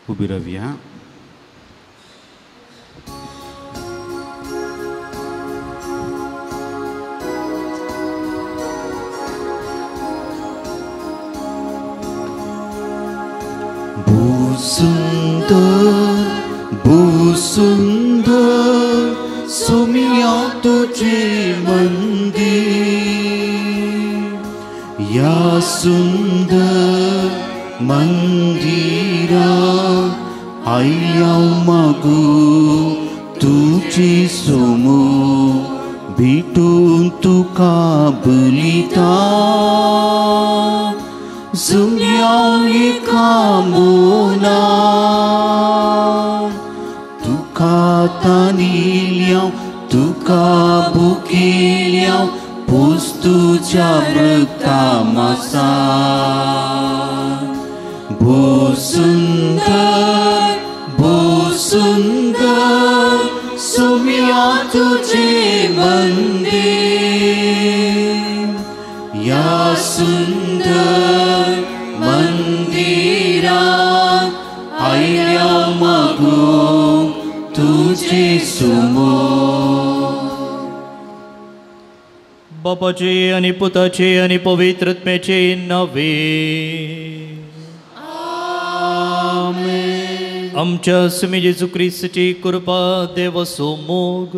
उबी रावया. सुंदर भूसुंदर सुमिया तुझे मंदिर, या सुंदर मंदिरा आयल्या मागू तुझे सोमो भेटून तुका बलिता सुम्या एका मोना तुका तानिल्या तुका बुकेल्या पुस्तुच्या वृत्ता मासा. भूसुंदर भूसुंदर सुम्या तुझे मंदिर, या सुंदर मंदिरा आयल्या मागू तुझे सुमो. बापाचे आणि पुताचे आणि पवित्र आत्म्याचे नावे आमेन. आमच्या स्वामी जेजू क्रिस्ताची कृपा, देवाचो मोग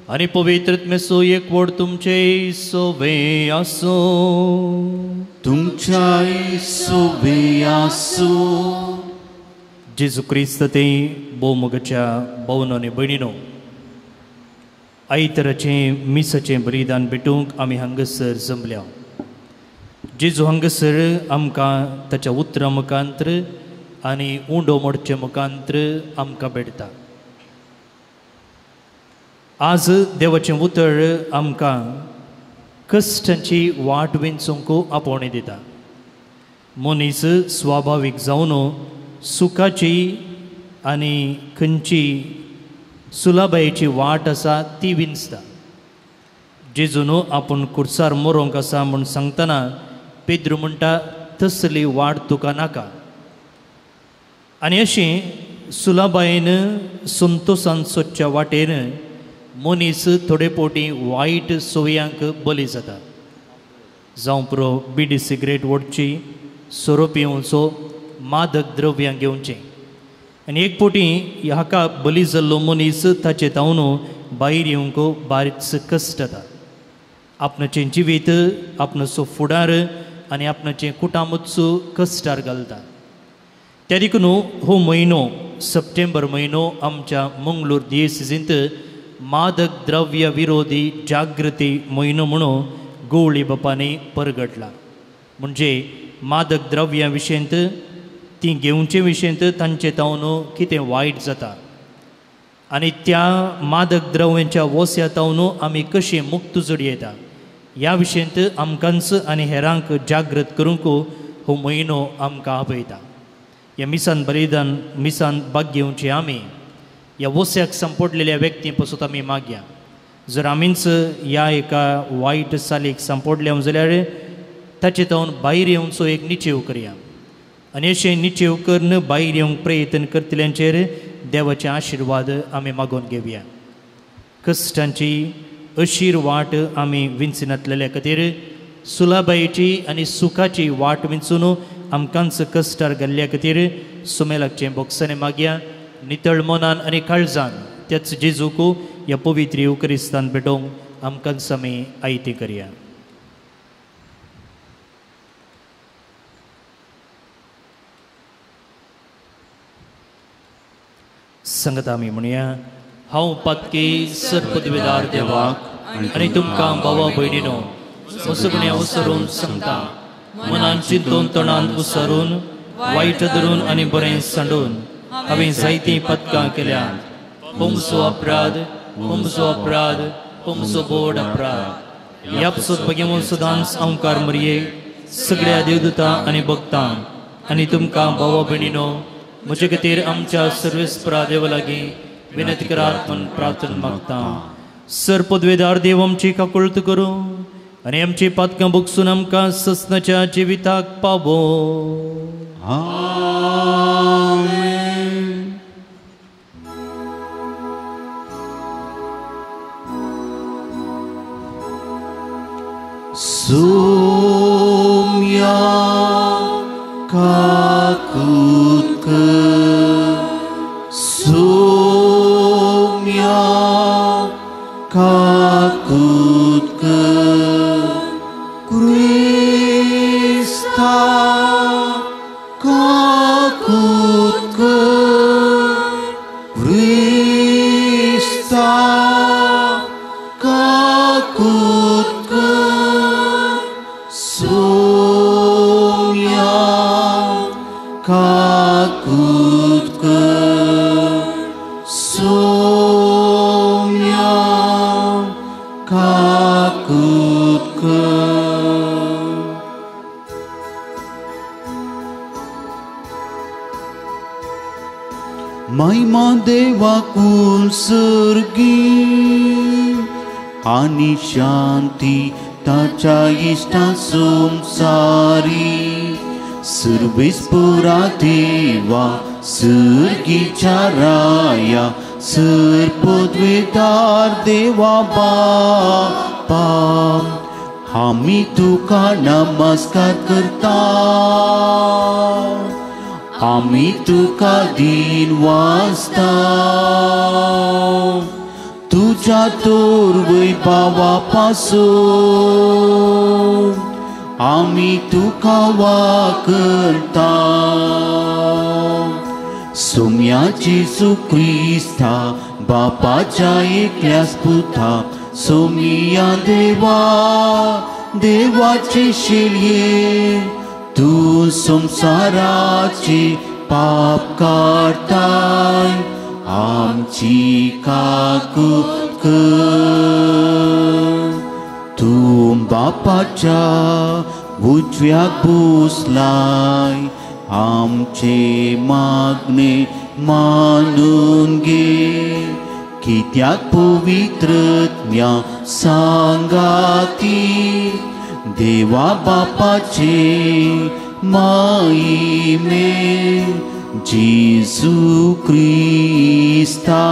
आणि पवित्र आत्म्याचो एकवट तुमचे सोवे आसूं. तुमच्याय सोवे आसूं. जेजू क्रिस्त ते भोवमोगाच्या भोवन आनी भयणीनो, आयताराचें मिसाचें बलिदान भेटूंक आमी हांगासर जमल्या. जेजू हांगासर आमकां ताच्या उतरां मुखांत्र आनी उंडो मोडचे मुखांत्र आमकां भेटता. आज देवाचें उतर आमकां कश्टांची वाट विंचूंक आपोवणी दिता. मनीस स्वाभावीक जावन सुखाची आनी खंयची सुलाबायेची वाट आसा ती विंचता. जेजून आपूण कुर्सार मरोंक आसा म्हूण सांगतना पेद्रू म्हणटा तसली वाट तुका नाका. आनी अशी सुलाबायेन संतोसान सोदच्या वाटेन मनीस थोडे पोटी वायट सोवयांक बली जाता. जावं पुरो बिडी सिगरेट ओडची, सोरो पिवचो, मादक द्रव्यां घेवचें. आनी एक पोटी हाका बली जाल्लो मनीस ताचे तावन भायर येवंक बारीच कश्ट जाता. आपणाचें जिवीत, आपणाचो फुडार आनी आपणाचें कुटामूच कश्टार घालता. त्या देखून हो म्हयनो सप्टेंबर म्हयनो आमच्या मंगळूर दियसिजींत मादक द्रव्य विरोधी जागृती म्हयनो म्हणून गवळी बापांनी परगटला. म्हणजे मादक द्रव्या विशयंत ती घेवचे विशयंत तांचे तावन कितें वायट जाता आनी त्या मादक द्रव्यांच्या वस्या तावन आमी कशी मुक्त जोडयेता ह्या विशयंत आमकांच आनी हेरांक जागृत करूंक हो म्हयनो आमकां आपयता. ह्या मिसान बलिदान मिसान भाग घेवचे आमी ह्या वस्याक सांपडलेल्या व्यक्ती पसून आमी मागया. जर आमीच ह्या एका वायट चालीक सांपडल्या जाल्यार ताचे तावन भायर येवचो एक निचेव करया आनी अशें निचेव करून भायर येवंक प्रयत्न करतल्यांचेर देवाचे आशिर्वाद आमी मागोवन घेवया. कश्टांची अशीर वाट आमी विंचनातलेल्या खातीर सुलाबायेची आनी सुखाची वाट विंचून आमकांच कश्टार घाल्ल्या खातीर सुमेलाचें बोगसाणें मागया. नितळ मनान आनी काळजान त्याच जेजूक ह्या पवित्र युक्रिस्तान भेटोवंक आमकांच आमी आयती करया. संगत आमी म्हणया, हांव पातकी सर्पदवेदार देवाक आनी तुमकां भावा भयणीनो मसगण्या उसरून सांगता, मनान चिंतून तोंडान उसरून वायट धरून आनी बरें सांडून हांवें जायतीं पदकां केल्यांत. हुमसो अपराध, हुमसो अपराध, हुमसो बोड अपराध. ह्या पसत भगेवन सदांच अंकार मरये सगळ्या देवदूतां आनी भक्तां आनी तुमकां भावा भयणीनो म्हजे खातीर आमच्या सर्वेस्परा देवा लागीं विनंती करात म्हूण प्रार्थना मागता. सर पदवेदार देव आमची काकुळट करूं आनी आमची पातकां भोगसून आमकां ससनाच्या जिविताक पावो. आमेन. सोम्या काकूत कर, सोम्या काकूत कर, क्रिस्ता काकूत कर, क्रिस्ता काकूत कर, सोम्या काकूत कर, सोम्या काकूत कर। महिमा देवाकूल सर्गी आनी शांती ताच्या इश्टा संवसारी। सर्वेस पुरा देवा सर्गीच्या राया, सर पदवेदार देवा बापा, आमी तुका नमस्कार करता, आमी तुका दिन वाजता। तुज्या तोर वैभावा पासून आमी तुका वाकरता। सोम्या जेजू क्रिस्ता बापाच्या एकल्याच पुता, सोमिया देवा देवाचे शिलये, तूं संवसाराचे पाप काडताय, आमची काकूत कर। तूं बापाच्या उजव्याक बसलाय, आमचे मागणे मानून घे, कित्याक पवित्रत्म्या सांगाती देवा बापाचे माईमे जेजू क्रिस्ता।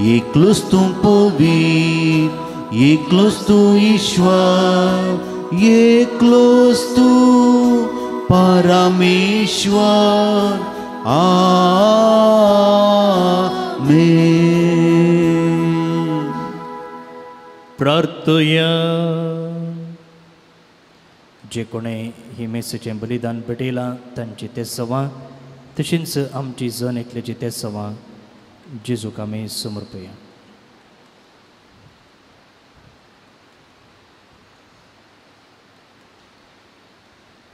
एकलोच तूं पवित्र, एकलोच तूं ईश्वर, एकलोच तूं परमेश्वर। आमेन। प्रार्थया। जे कोणें ही मेसेचें बलिदान भेटयलां तांची ते सवां, तशींच आमची जण एकल्याची ते सवां जेजूक आमी समर्पया।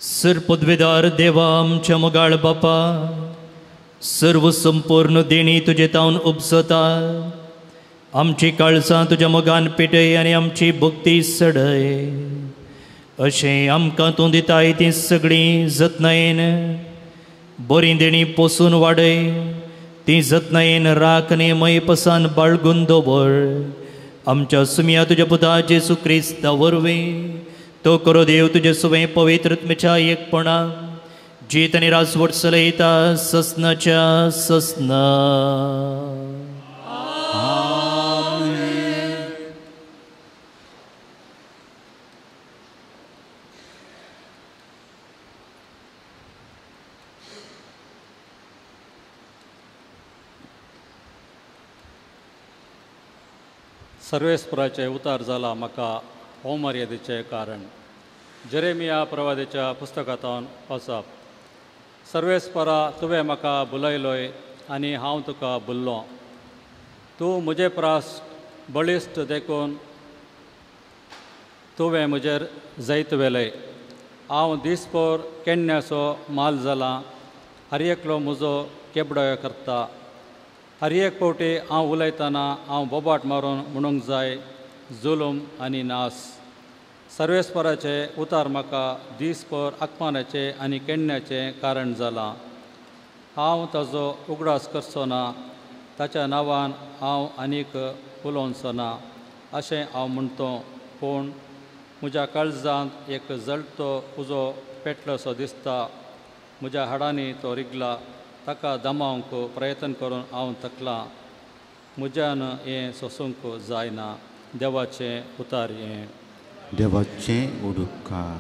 सर पदवेदार देवा आमच्या मोगाळ बापा, सर्व संपूर्ण देणी तुजे तावन उपजता, आमची काळजां तुज्या मोगान पेटय आनी आमची भक्ती सडय, अशें आमकां तूं दिताय तीं सगळीं जतनायेन बरीं देणी पोसून वाडय, तीं जतनायेन राख आनी मयपसान बाळगून दवर। आमच्या सुमया तुज्या पुता जेजू क्रिस्ता वरवीं तो करो देव तुजे सुवें पवित्रत्मेच्या एकपणा जीत आनी राजवट चलयता ससनाच्या ससना। सर्वेस्पराचे उतार जाला म्हाका अवमर्यादेचें कारण। जेरेमिया प्रवादेच्या पुस्तकांतून वचप। सर्वेस्परा तुवें म्हाका बुलयलोय आनी हांव तुका बुल्लो, तूं म्हजे प्रास बळिश्ट देखून तुवें म्हजेर जैत व्हेलय। हांव दीसभर केन्नासो माल जाला, हर एकलो म्हजो केबडो करता। हर एक फावटी हांव उलयतना हांव बोबाट मारून म्हणूंक जाय जुलूम आनी नास। सर्वेस्पराचे उतार म्हाका दीसभर आकमानाचें आनी केन्नाचें कारण जालां। हांव ताजो उगडास करचो ना, ताच्या नांवान हांव आनीक उलोवचो ना अशें हांव म्हणटो, पूण म्हज्या काळजांत एक जळतो उजो पेटलोसो दिसता। म्हज्या हाडांनी तो रिगला, ताका दमावंक प्रयत्न करून हांव थकलां। म्हज्यान हें सोसूंक जायना। देवाचें उतार हें। देवाचें उडुपकार.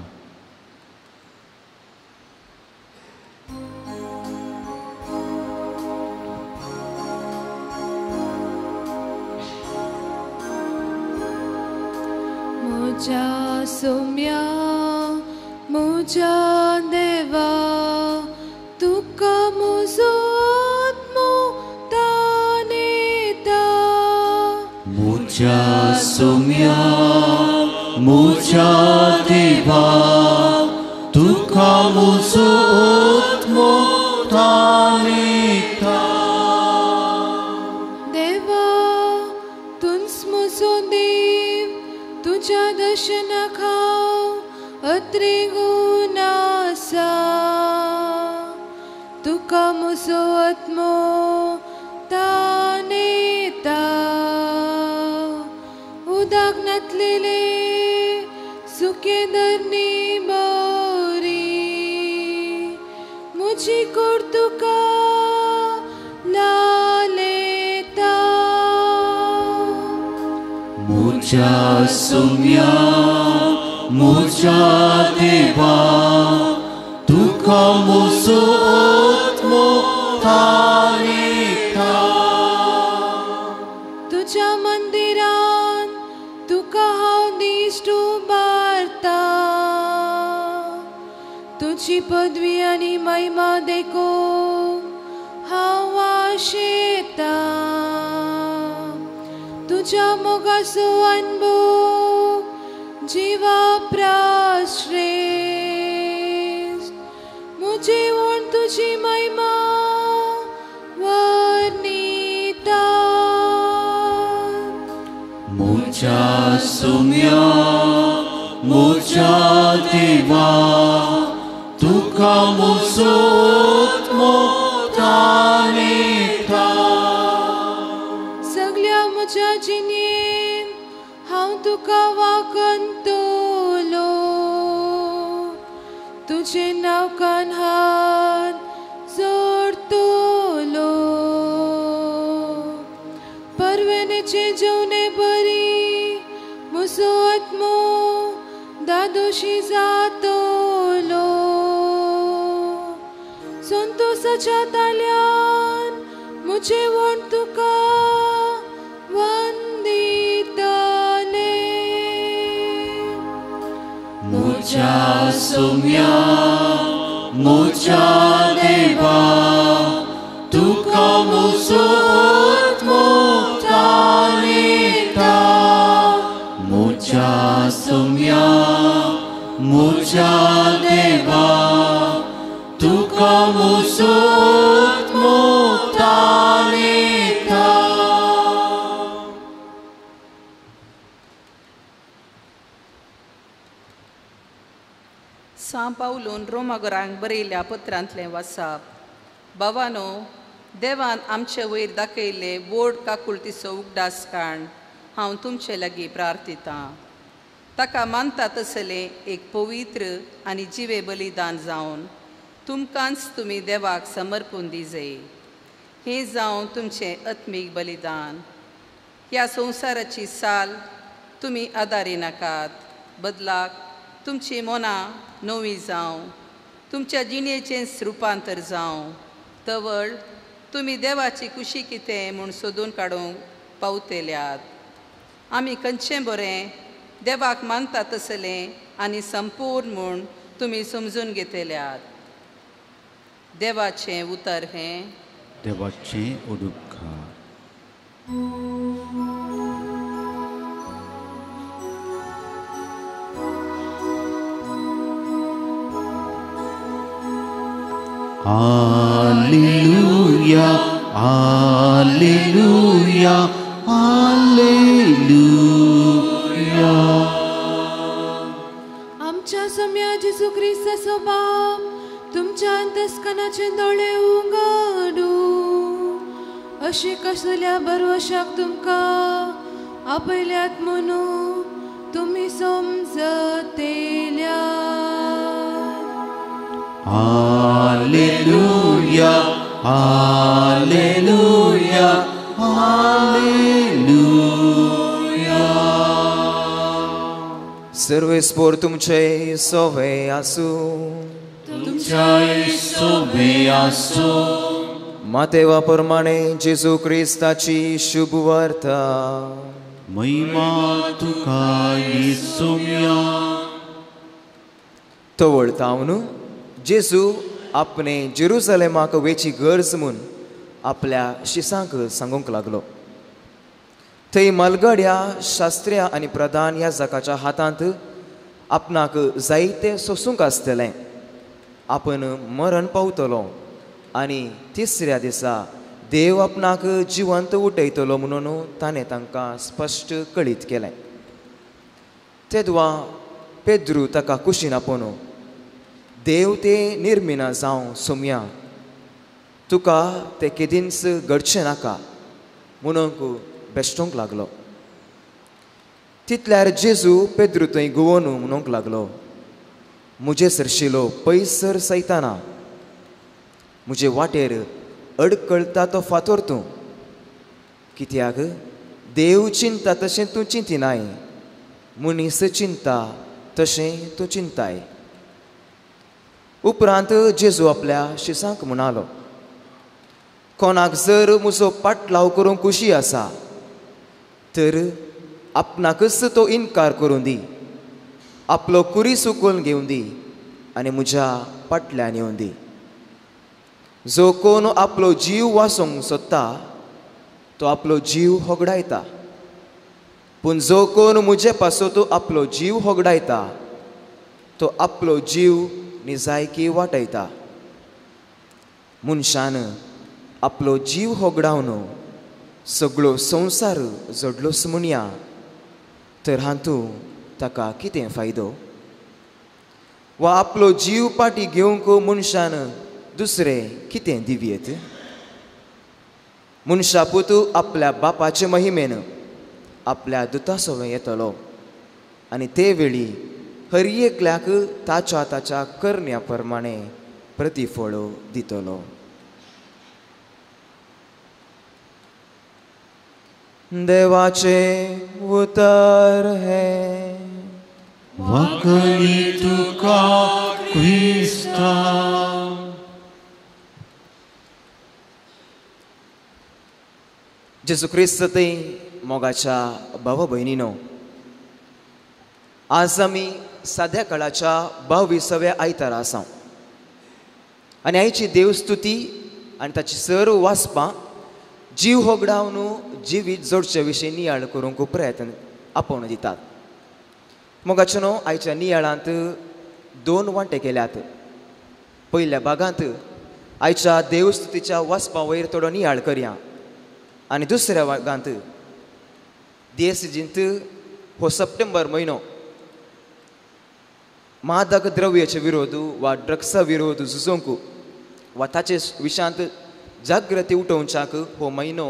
म्हज्या सोम्या म्हज्या देवा तुका म्हजो आत्मो तानेता. म्हज्या सोम्या म्हज्या देवा तुका म्हजो आत्मो तानेता. देवा तूंच म्हजो देव तुज्या दर्शनाक हांव अत्रेगून आसा. तुका म्हजो आत्मो तानेता. उदक नातलेले सुके धरणी बरी म्हजी कूड तुका लालेता. म्हज्या सोम्या म्हज्या देवा तुका म्हजो आत्मो तानेता. तुज्या मंदिरान तुका हांव दिश्ट उबारता. तुजी पदवी आनी महिमा देखूंक हांव आशेता. तुज्या मोगाचो अनुभव जिवा प्राश्रेश्ठ म्हजे वण तुजी महिमा वर्णिता. म्हज्या सोम्या म्हज्या देवा तुका म्हजो आत्मो तानेता. सगल्या म्हज्या जिणेंत हांव तुका वाकंतलो. तुजें नांव कानहात जोडतलो. परवणेचे जेवणे बरी म्हजो आत्मो दादोशी जातलो. संतोसाच्या ताळ्यान म्हजें वण तुका वंदितले. म्हज्या सोम्या म्हज्या देवा तुका म्हजो आत्मो तानेता. म्हज्या सोम्या म्हज्या देवा तुका म्हजो आत्मो तानेता. सां पावलून रोमागरांक बरयल्ल्या पत्रांतलें वासाप. बाबानो देवान आमचे वयर दाखयल्ले व्हड काकुळतीचो उगडास काण हांव तुमचे लागीं प्रार्थितां. ताका मानता तसलें एक पवित्र आनी जिवे बलिदान जावन तुमकांच तुमी देवाक समर्पून दिजे. हें जावन तुमचें आत्मीक बलिदान. ह्या संवसाराची साल तुमी आदारी नाकात, बदलाक तुमची मनां नवी जावं, तुमच्या जिणेचें रुपांतर जावं. तवळ तुमी देवाची कुशी कितें म्हूण सोदून काडूंक पावतल्यात. आमी खंयचें बरें देवाक मानता तसलें आनी संपूर्ण म्हूण तुमी समजून घेतल्यात. देवाचें उतर हें. देवाचें उडुपकार. Alleluia, Alleluia, Alleluia. आमच्या सोम्या जेजू क्रिस्ताचो बाप तुमच्या अंतस्कनाचे दोळे उगडू. अशी कसल्या भरवशाक तुमकां आपयल्यात म्हणून तुमी समजतेल्या. Alleluia, Alleluia, Alleluia. सर्वेस्पोर तुमचे सोवे आसूं. तुमच्याय सोवे आसूं. मातेवा प्रमाणे जेजू क्रिस्ताची शुभ वार्ता. महिमा तुका येसुम्या. तवळ तावन जेजू आपणे जेरुसलेमाक वेची गरज म्हूण आपल्या शिसांक सांगूंक लागलो. थंय मलगड्या शास्त्र्या आनी प्रधान ह्या जकाच्या हातांत आपणाक जायते सोसूंक आसतलें. आपण मरण पावतलो आनी तिसऱ्या दिसा देव आपणाक जिवंत उठयतलो म्हणून ताणें तांकां स्पश्ट कळीत केलें. तेदवा पेद्रू ताका कुशीन आपोवन देव ते निर्मिना जावं सोमया, तुका तें केदींच घडचें नाका म्हणूंक बेश्टोंक लागलो. तितल्यार जेजू पेद्रू थंय गुवोन म्हणूंक लागलो, म्हजे सरशिलो पयसर सैताना, म्हजे वाटेर अडकळटा तो फातोर तूं, कित्याक देव चिंता तशें तूं चिंतिनाय, मनीस चिंता तशें तूं चिंताय. उपरांत जेजू आपल्या शिसांक म्हणालो, कोणाक जर म्हजो पाटलाव करूंक खुशी आसा तर आपणाकच तो इनकार करूं दी, आपलो कुरीस उखलून घेवन दी आनी म्हज्या पाटल्यान येवन दी. जो कोण आपलो जीव वाचोवंक सोदता तो आपलो जीव होगडायता, पूण जो कोण म्हजे पासत आपलो जीव होगडायता तो आपलो जीव निजायकी वाटयता. मनशान आपलो जीव होगडावन सगळो संवसार जोडलोच म्हणया, तर हातूंत ताका कितें फायदो? वा आपलो जीव पाटी घेवंक मनशान दुसरें कितें दिवयेत? मनशा पूत आपल्या बापाचे महिमेन आपल्या दुता सवें येतलो आनी ते वेळी हर एकल्याक ताच्या ताच्या करण्या प्रमाणे प्रतिफळ दितलो. देवाचे उतर हें. वखणी तुका क्रिस्ता. जेजू क्रिस्त थंय मोगाच्या भावा भयणीनो, आज आमी साद्या काळाच्या 22व्या आयतारा आसा आनी आयची देवस्तुती आनी ताची सर्व वाचपां जीव होगडावन जिवीत जोडचे विशीं नियाळ करूंक प्रयत्न आपोवन दितात. मोगाचे न्हू, आयच्या नियाळांत दोन वांटे केल्यात. पयल्या भागांत आयच्या देवस्तुतीच्या वाचपा वयर थोडो नियाळ करया आनी दुसऱ्या भागांत देसजींत हो सप्टेंबर म्हयनो मादक द्रव्याचे विरोध वा ड्रग्सा विरोध झुजोवंक वा ताचे विशांत जागृती उठोवच्याक हो म्हयनो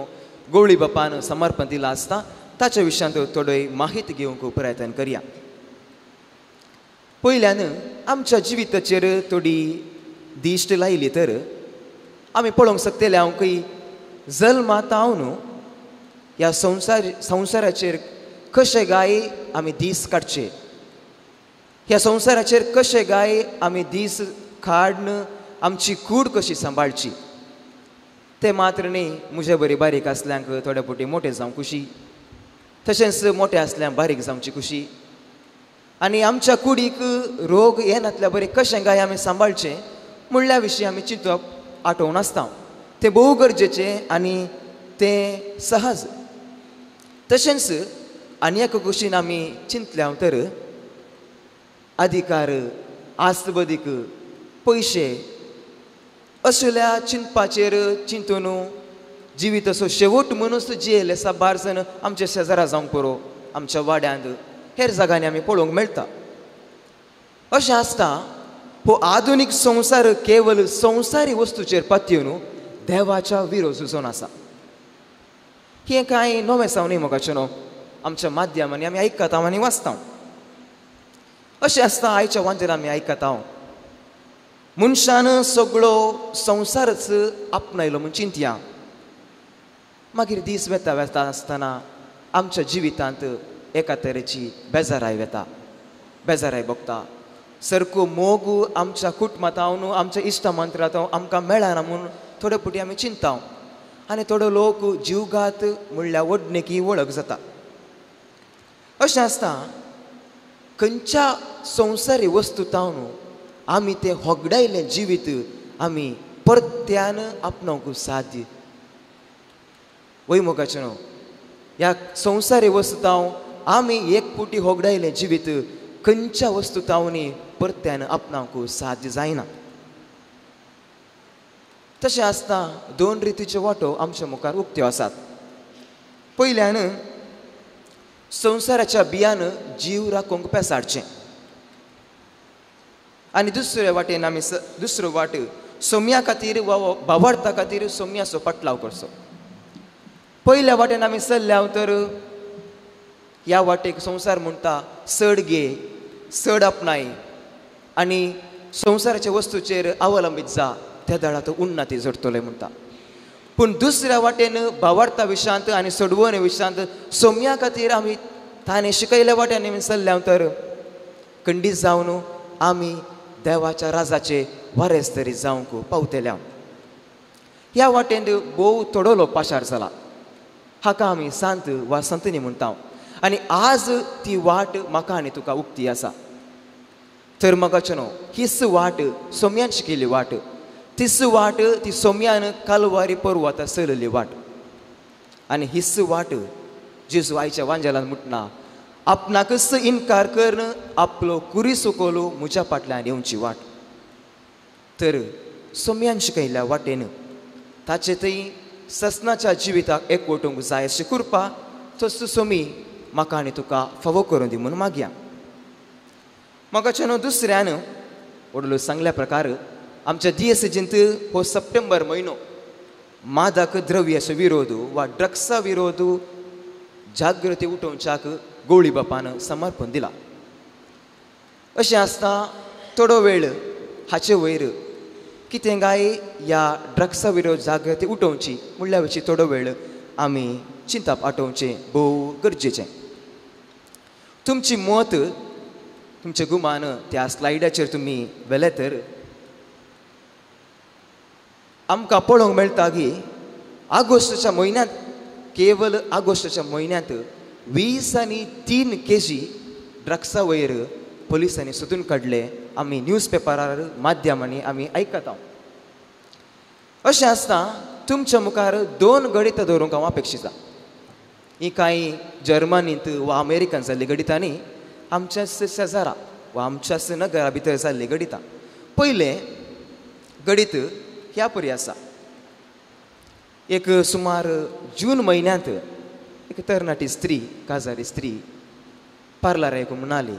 गोवळी बापान समर्पण दिला आसता ताच्या विशयांत थोडी माहिती घेवंक प्रयत्न करया. पयल्यान आमच्या जिविताचेर थोडी दिश्ट लायली तर आमी पळोवंक शकतले हांव की जल्मात हांव ह्या संवसाराचेर कशे गाय आमी दीस काडचे, ह्या संवसाराचेर कशे गाय आमी दीस काडून आमची कूड कशी सांबाळची ते मात्र न्ही. म्हजे बरी बारीक आसल्यांक थोड्या फावटी मोठे जावंक खुशी, तशेंच मोठे आसल्यार बारीक जावची खुशी, आनी आमच्या कुडीक रोग येनातल्या बरें कशें काय आमी सांबाळचें म्हणल्या विशीं आमी चिंतप आठोवन आसता. तें भोव गरजेचें आनी तें सहज. तशेंच आनी एका कुशीन आमी चिंतल्या तर अधिकार, आस्तबदीक, पयशे असल्या चिंतपाचेर चिंतून जिवीत असो शेवट म्हणून जियेले साबार जाण आमच्या शेजारा जावंक पुरो, आमच्या वाड्यांत हेर जाग्यांनी आमी पळोवंक मेळटा. अशें आसता हो आधुनीक संवसार केवल संवसारी वस्तूचेर पातयेवन देवाच्या विरोध जावन आसा. हें कांय नवें सावन न्ही मोगाचें न्हू, आमच्या माध्यमांनी आमी आयकता आनी वाचता. अशें आसता आयच्या वांजेर आमी आयकता मनशान सगळो संवसारच आपणायलो म्हूण चिंतया. मागीर दीस वेता वेता आसतना आमच्या जिवितांत एका तरेची बेजाराय वेता. बेजाराय भोगता. सारको मोग आमच्या कुटुंबांत आमच्या इश्टा मंत्रांत आमकां मेळना म्हूण थोडे फावटी आमी चिंता आनी थोडो लोक जीवघात म्हणल्यार वडणेकी वळख जाता. अशें आसता खंयच्या संवसारी वस्तू तावन आमी तें होगडायलें जिवीत आमी परत्यान आपणावंक साध्य वय मोगाचें न्हू. ह्या संवसारी वस्तू तावन आमी एक पुटी होगडायलें जिवीत खंयच्या वस्तू तावनी परत्यान आपणावंक साध्य जायना. तशें आसता दोन रितीच्यो वाटो आमच्या मुखार उक्त्यो आसात. पयल्यान संवसाराच्या बियान जीव राखूंक पेसाडचें आनी दुसरे वाटेन आमी दुसरो वाट सोम्या खातीर वा भावार्था खातीर सोम्याचो पाटलाव करचो. पयल्या वाटेन आमी चल्ल्या तर ह्या वाटेक संवसार म्हणटा चड घे, चड आपणाय आनी संवसाराच्या वस्तूचेर अवलंबीत जा, त्या दळा तो उन्नती जोडटलो म्हणटा. पूण दुसऱ्या वाटेन भावार्था विशांत आनी सोडवणे विशांत सोम्या खातीर आमी ताणें शिकयल्या वाटेन आमी चल्ल्या तर खंडीत जावन आमी देवाच्या राजाचे वारेस तरी जावंक पावतल्या. ह्या वाटेन भोव थोडो लोक पाशार जाला, हाका आमी सांत वा संतनी म्हणटा आनी आज ती वाट म्हाका आनी तुका उक्ती आसा. तर म्हाका न्हू हीच वाट सोम्यान शिकिल्ली वाट, तीच वाट ती सोम्यान कालवारी पर्वता चलयल्ली वाट आनी हीच वाट जेजू आयच्या वांजेलान म्हणटा आपणाकच इनकार करून आपलो कुरी सुकोलो म्हज्या फाटल्यान येवची वाट. तर सोम्यान शिकयल्ल्या वाटेन ताचे थंय ससनाच्या जिविताक एकवटूंक जाय अशी कृपा तसो सोमी म्हाका आनी तुका फावो करून दी म्हूण मागया. म्हाका न्हू दुसऱ्यान व्हडलो सांगल्या प्रकार आमच्या दियेसेजींत हो सप्टेंबर म्हयनो मादक द्रव्याचो विरोध वा ड्रग्सा विरोध जागृती उठोवच्याक गोळी बापान समर्पण दिला. अशें आसता थोडो वेळ हाचे वयर कितें काय ह्या ड्रग्सा विरोध जागृती उठोवची म्हणल्या वयची थोडो वेळ आमी चिंतप आठोवचें भोव गरजेचें. तुमची मत तुमचें गुमान त्या स्लायडाचेर तुमी व्हेलें तर आमकां पळोवंक मेळटा की आगोस्टाच्या म्हयन्यांत केवल आगोस्टाच्या म्हयन्यांत 23 केजी ड्रग्सा वयर पोलिसांनी सोदून काडले. आमी न्यूज पेपरार माध्यमांनी आमी आयकता. अशें आसता तुमच्या मुखार दोन गणितां दवरूंक हांव अपेक्षिता. ही कांय जर्मनींत वा अमेरिकन जाल्ली गणितां न्ही, आमच्याच शेजारा वा आमच्याच नगरा भितर जाल्ली गणितां. पयलें गणीत ह्या परी आसा. एक सुमार जून म्हयन्यांत एक तरणाटी स्त्री, काजारी स्त्री पार्लर एक म्हणाली,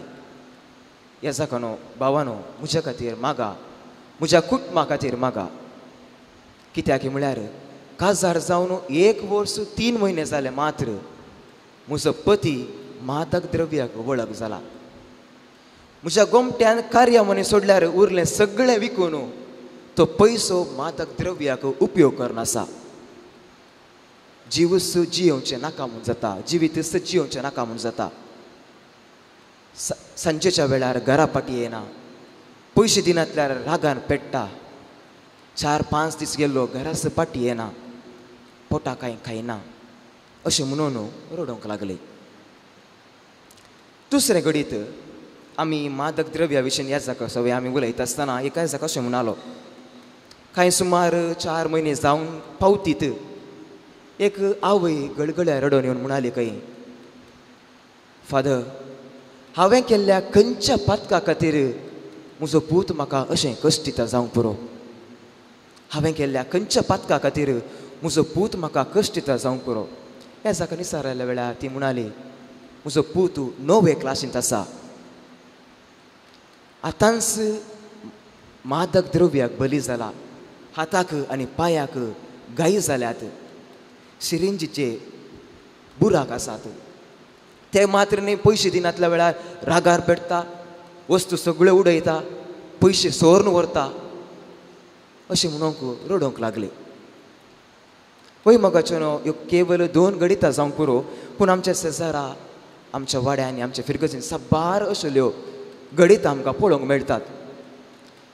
ह्या जाकानो भावानो म्हज्या खातीर मागा, म्हज्या कुटुंबा खातीर मागा. कित्याक म्हळ्यार काजार जावन 1 वर्स 3 म्हयने जाले मात्र म्हजो पती मादक द्रव्याक वळख जाला. म्हज्या गोमट्यान कार्यामनी सोडल्यार उरलें सगळें विकून तो पयसो मादक द्रव्याक उपयोग करून आसा. जीवस जियोवचें नाका म्हूण जाता, जिवीतच जियोवचें नाका म्हूण जाता. सांजेच्या वेळार घरा फाटी येना, पयशे दिनांतल्यार रागान पेट्टा, 4-5 दीस गेल्लो घरास फाटी येना, पोटा कांय खायना अशें म्हणून रडोवंक लागले. दुसरें घडीत आमी मादक द्रव्या विशीं ह्या जाका सगळें आमी उलयता आसतना एका जाका अशें म्हणालो, कांय सुमार 4 म्हयने जावन पावतीत एक आवय गळगळ्या रडोवन येवन म्हणाली खंय, फादर हांवें केल्ल्या खंयच्या पातका खातीर म्हजो पूत म्हाका अशें कश्टिता जावंक पुरो, हांवें केल्ल्या खंयच्या पातका खातीर म्हजो पूत म्हाका कश्टिता जावंक पुरो. ह्या जाका निसारायल्या वेळार ती म्हणाली, म्हजो पूत 9वे क्लासींत आसा, आतांच मादक द्रव्याक बली जाला, हाताक आनी पांयाक घाई जाल्यात, सिरिंजीचे बुराक आसात. ते मात्र न्ही पयशे दिनांतल्या वेळार रागार पेटता, वस्तू सगळ्यो उडयता, पयशे सोरून व्हरता अशें म्हणूंक रडोवंक लागले. पळय मोगाचो न्हू ह्यो केवल 2 गणितां जावंक पुरो, पूण आमच्या शेजारा, आमच्या वाड्यांनी, आमच्या फिरगजीन साबार असल्यो घडीत आमकां पळोवंक मेळटात.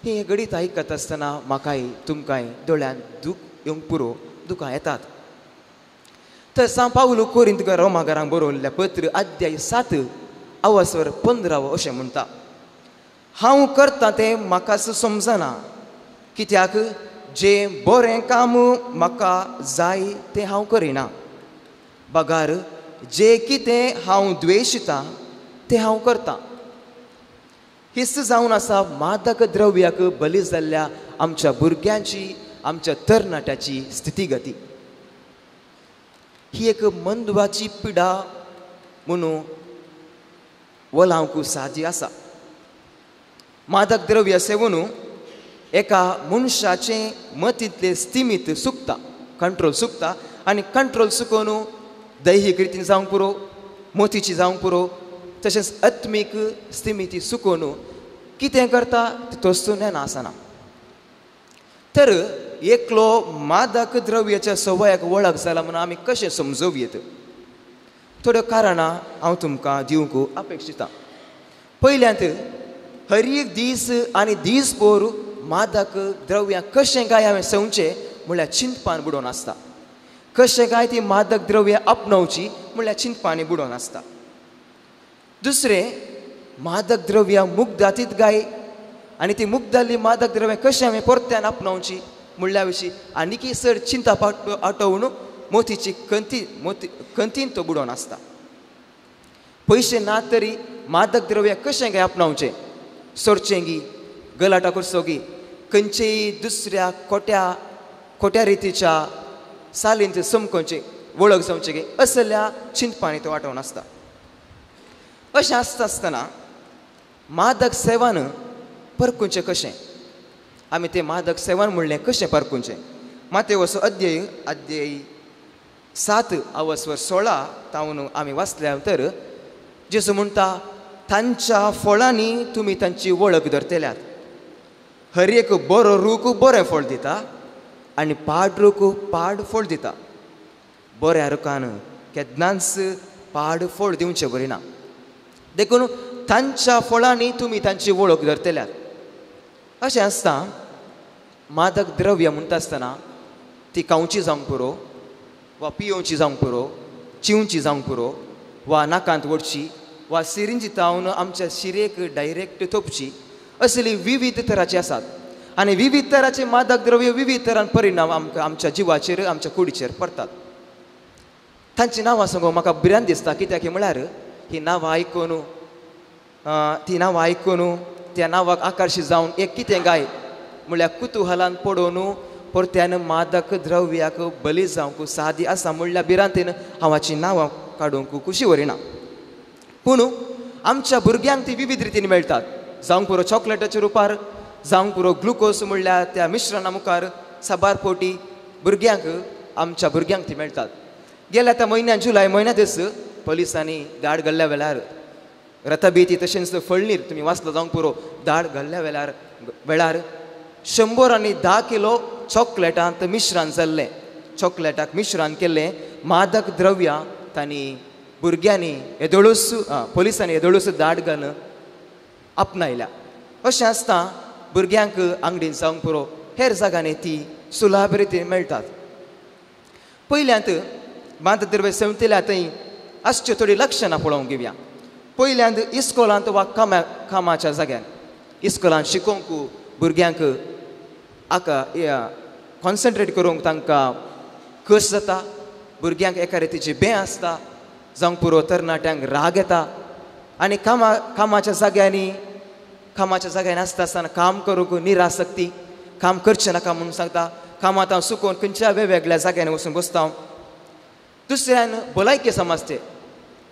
ही घडीत आयकत आसतना म्हाकाय तुमकांय दोळ्यान दूख येवंक पुरो, दुकां येतात. तर सांव पावलू कोरिंत रोमागारांक बरोवल्लें पत्र अध्याय 7 अवसर 15 अशें म्हणटा, हांव करता तें म्हाकाच समजना, कित्याक जें बरें काम म्हाका जाय तें हांव करिना, बगार जें कितें हांव द्वेशितां तें हांव करतां. हीच जावन आसा मादक द्रव्याक बली जाल्ल्या आमच्या भुरग्यांची, आमच्या तरणाट्याची स्थितीगती. ही एक मंदवाची पिडा म्हणून वलावंक सादी आसा. मादक द्रव्य सेवन एका मनशाचें मतींतलें स्थिमीत सुकता, कंट्रोल सुकता आनी कंट्रोल सुकोवन दैहीक रितीन जावंक पुरो, मोतीची जावंक पुरो, तशेंच आत्मीक स्थिमिती सुकोवन कितें करता तोच नेना आसना. तर एकलो मादक द्रव्याच्या सवयाक वळख जाला म्हणून आमी कशें समजोवयेत? थोड्यो कारणां हांव तुमकां दिवंक अपेक्षितां. पयल्यांत हर एक दीस आनी दीसभर मादक द्रव्यां कशें काय हांवें सेवचें म्हणल्यार चिंतपान बुडोवन आसता, कशें काय ती मादक द्रव्यां आपणावची म्हणल्यार चिंतपानी बुडोवन आसता. दुसरें, मादक द्रव्यां मुक्त जातीत काय आनी ती मुक्त जाल्ली मादक द्रव्यां कशें हांवें परत्यान आपणावची म्हणल्या विशीं आनीकय चड चिंता आटोवन मोतीची कंती मोती कंतीन तो बुडोवन आसता. पयशे ना तरी मादक द्रव्यां कशें काय आपणावचें, सोरचें गी, गलाटा करचो गी, खंयचेय दुसऱ्या खोट्या खोट्या रितीच्या सालींत समकोवचें, वळख जावचें गी, असल्या चिंतपानी तो वांटोवन आसता. अशें आसता आसतना मादक सेवन परकुंचें कशें, आमी तें मादक सेवन म्हणलें कशें परकुंचें? मातेवसो अध्याय अध्याय 7 अवसर 16 तावन आमी वाचल्या तर जेजू म्हणटा, तांच्या फळांनी तुमी तांची वळख धरतल्यात. हर एक बरो रूख बरें फळ दिता आनी पाड रूख पाड फळ दिता. बऱ्या रुखान केन्नाच पाड फळ दिवचें बरी ना, देखून तांच्या फळांनी तुमी तांची वळख धरतल्यात. अशें आसता मादक द्रव्य म्हणटा आसतना ती खावची जावंक पुरो वा पियोवची जावंक पुरो, चिवची जावंक पुरो, वा नाकांत ओडची वा सिरिंजी तावन आमच्या शिरेक डायरेक्ट तोपची, असली विविध तराची आसात. आनी विविध तराचे मादक द्रव्य विविध तरान परिणाम आमकां आमच्या जिवाचेर आमच्या कुडीचेर पडटात. तांची नांवां सांगूंक म्हाका भिरांत दिसता, कित्याक म्हळ्यार ही नांवां आयकून ती नांवां आयकून त्या नांवाक आकर्शीत जावन एक कितें गाय म्हणल्यार कुतुहलान पडोवन परत्यान मादक द्रव्याक बली जावंक सादी आसा म्हणल्यार भिरांतेन हांव हाचीं नांवां काडूंक खुशी व्हरिना. पूण आमच्या भुरग्यांक ती विविध रितीन मेळटात, जावंक पुरो चॉकलेटाच्या रुपार, जावंक पुरो ग्लुकोज म्हणल्यार त्या मिश्रणा मुखार साबार पोटी भुरग्यांक आमच्या भुरग्यांक ती मेळटात. गेल्या त्या म्हयन्यान जुलय म्हयन्यांतच पोलिसांनी धाड घाल्ल्या वेळार रथबेती तशेंच फळणीर तुमी वाचलो जावंक पुरो, धाड घाल्ल्या वेळार 110 किलो चॉकलेटांत मिश्रण जाल्लें, चॉकलेटाक मिश्रण केल्लें मादक द्रव्यां तांणी भुरग्यांनी येदोळूच पोलिसांनी येदोळूच धाड घालून आपणायल्या. अशें आसता भुरग्यांक आंगडीन जावंक पुरो हेर जाग्यांनी ती सुलाभ रितीन मेळटात. पयल्यांत मादक द्रव्य सेवतल्या थंय आसच्यो थोडीं लक्षणां पळोवंक घेवया. पयल्यांत इस्कोलांत वा कामाच्या जाग्यार, इस्कोलांत शिकोवंक भुरग्यांक आका कॉन्सन्ट्रेट करूंक तांकां कस जाता, भुरग्यांक एका रितीची बें आसता, जावंक पुरो तरणाट्यांक राग येता आनी कामाच्या जाग्यांनी आसता आसतना काम करूंक निरासक्ती, काम करचें नाका म्हणून सांगता, कामांत हांव सुकोवन खंयच्या वेगवेगळ्या जाग्यांनी वचून बसता हांव. दुसऱ्यान भलायके समस्ये,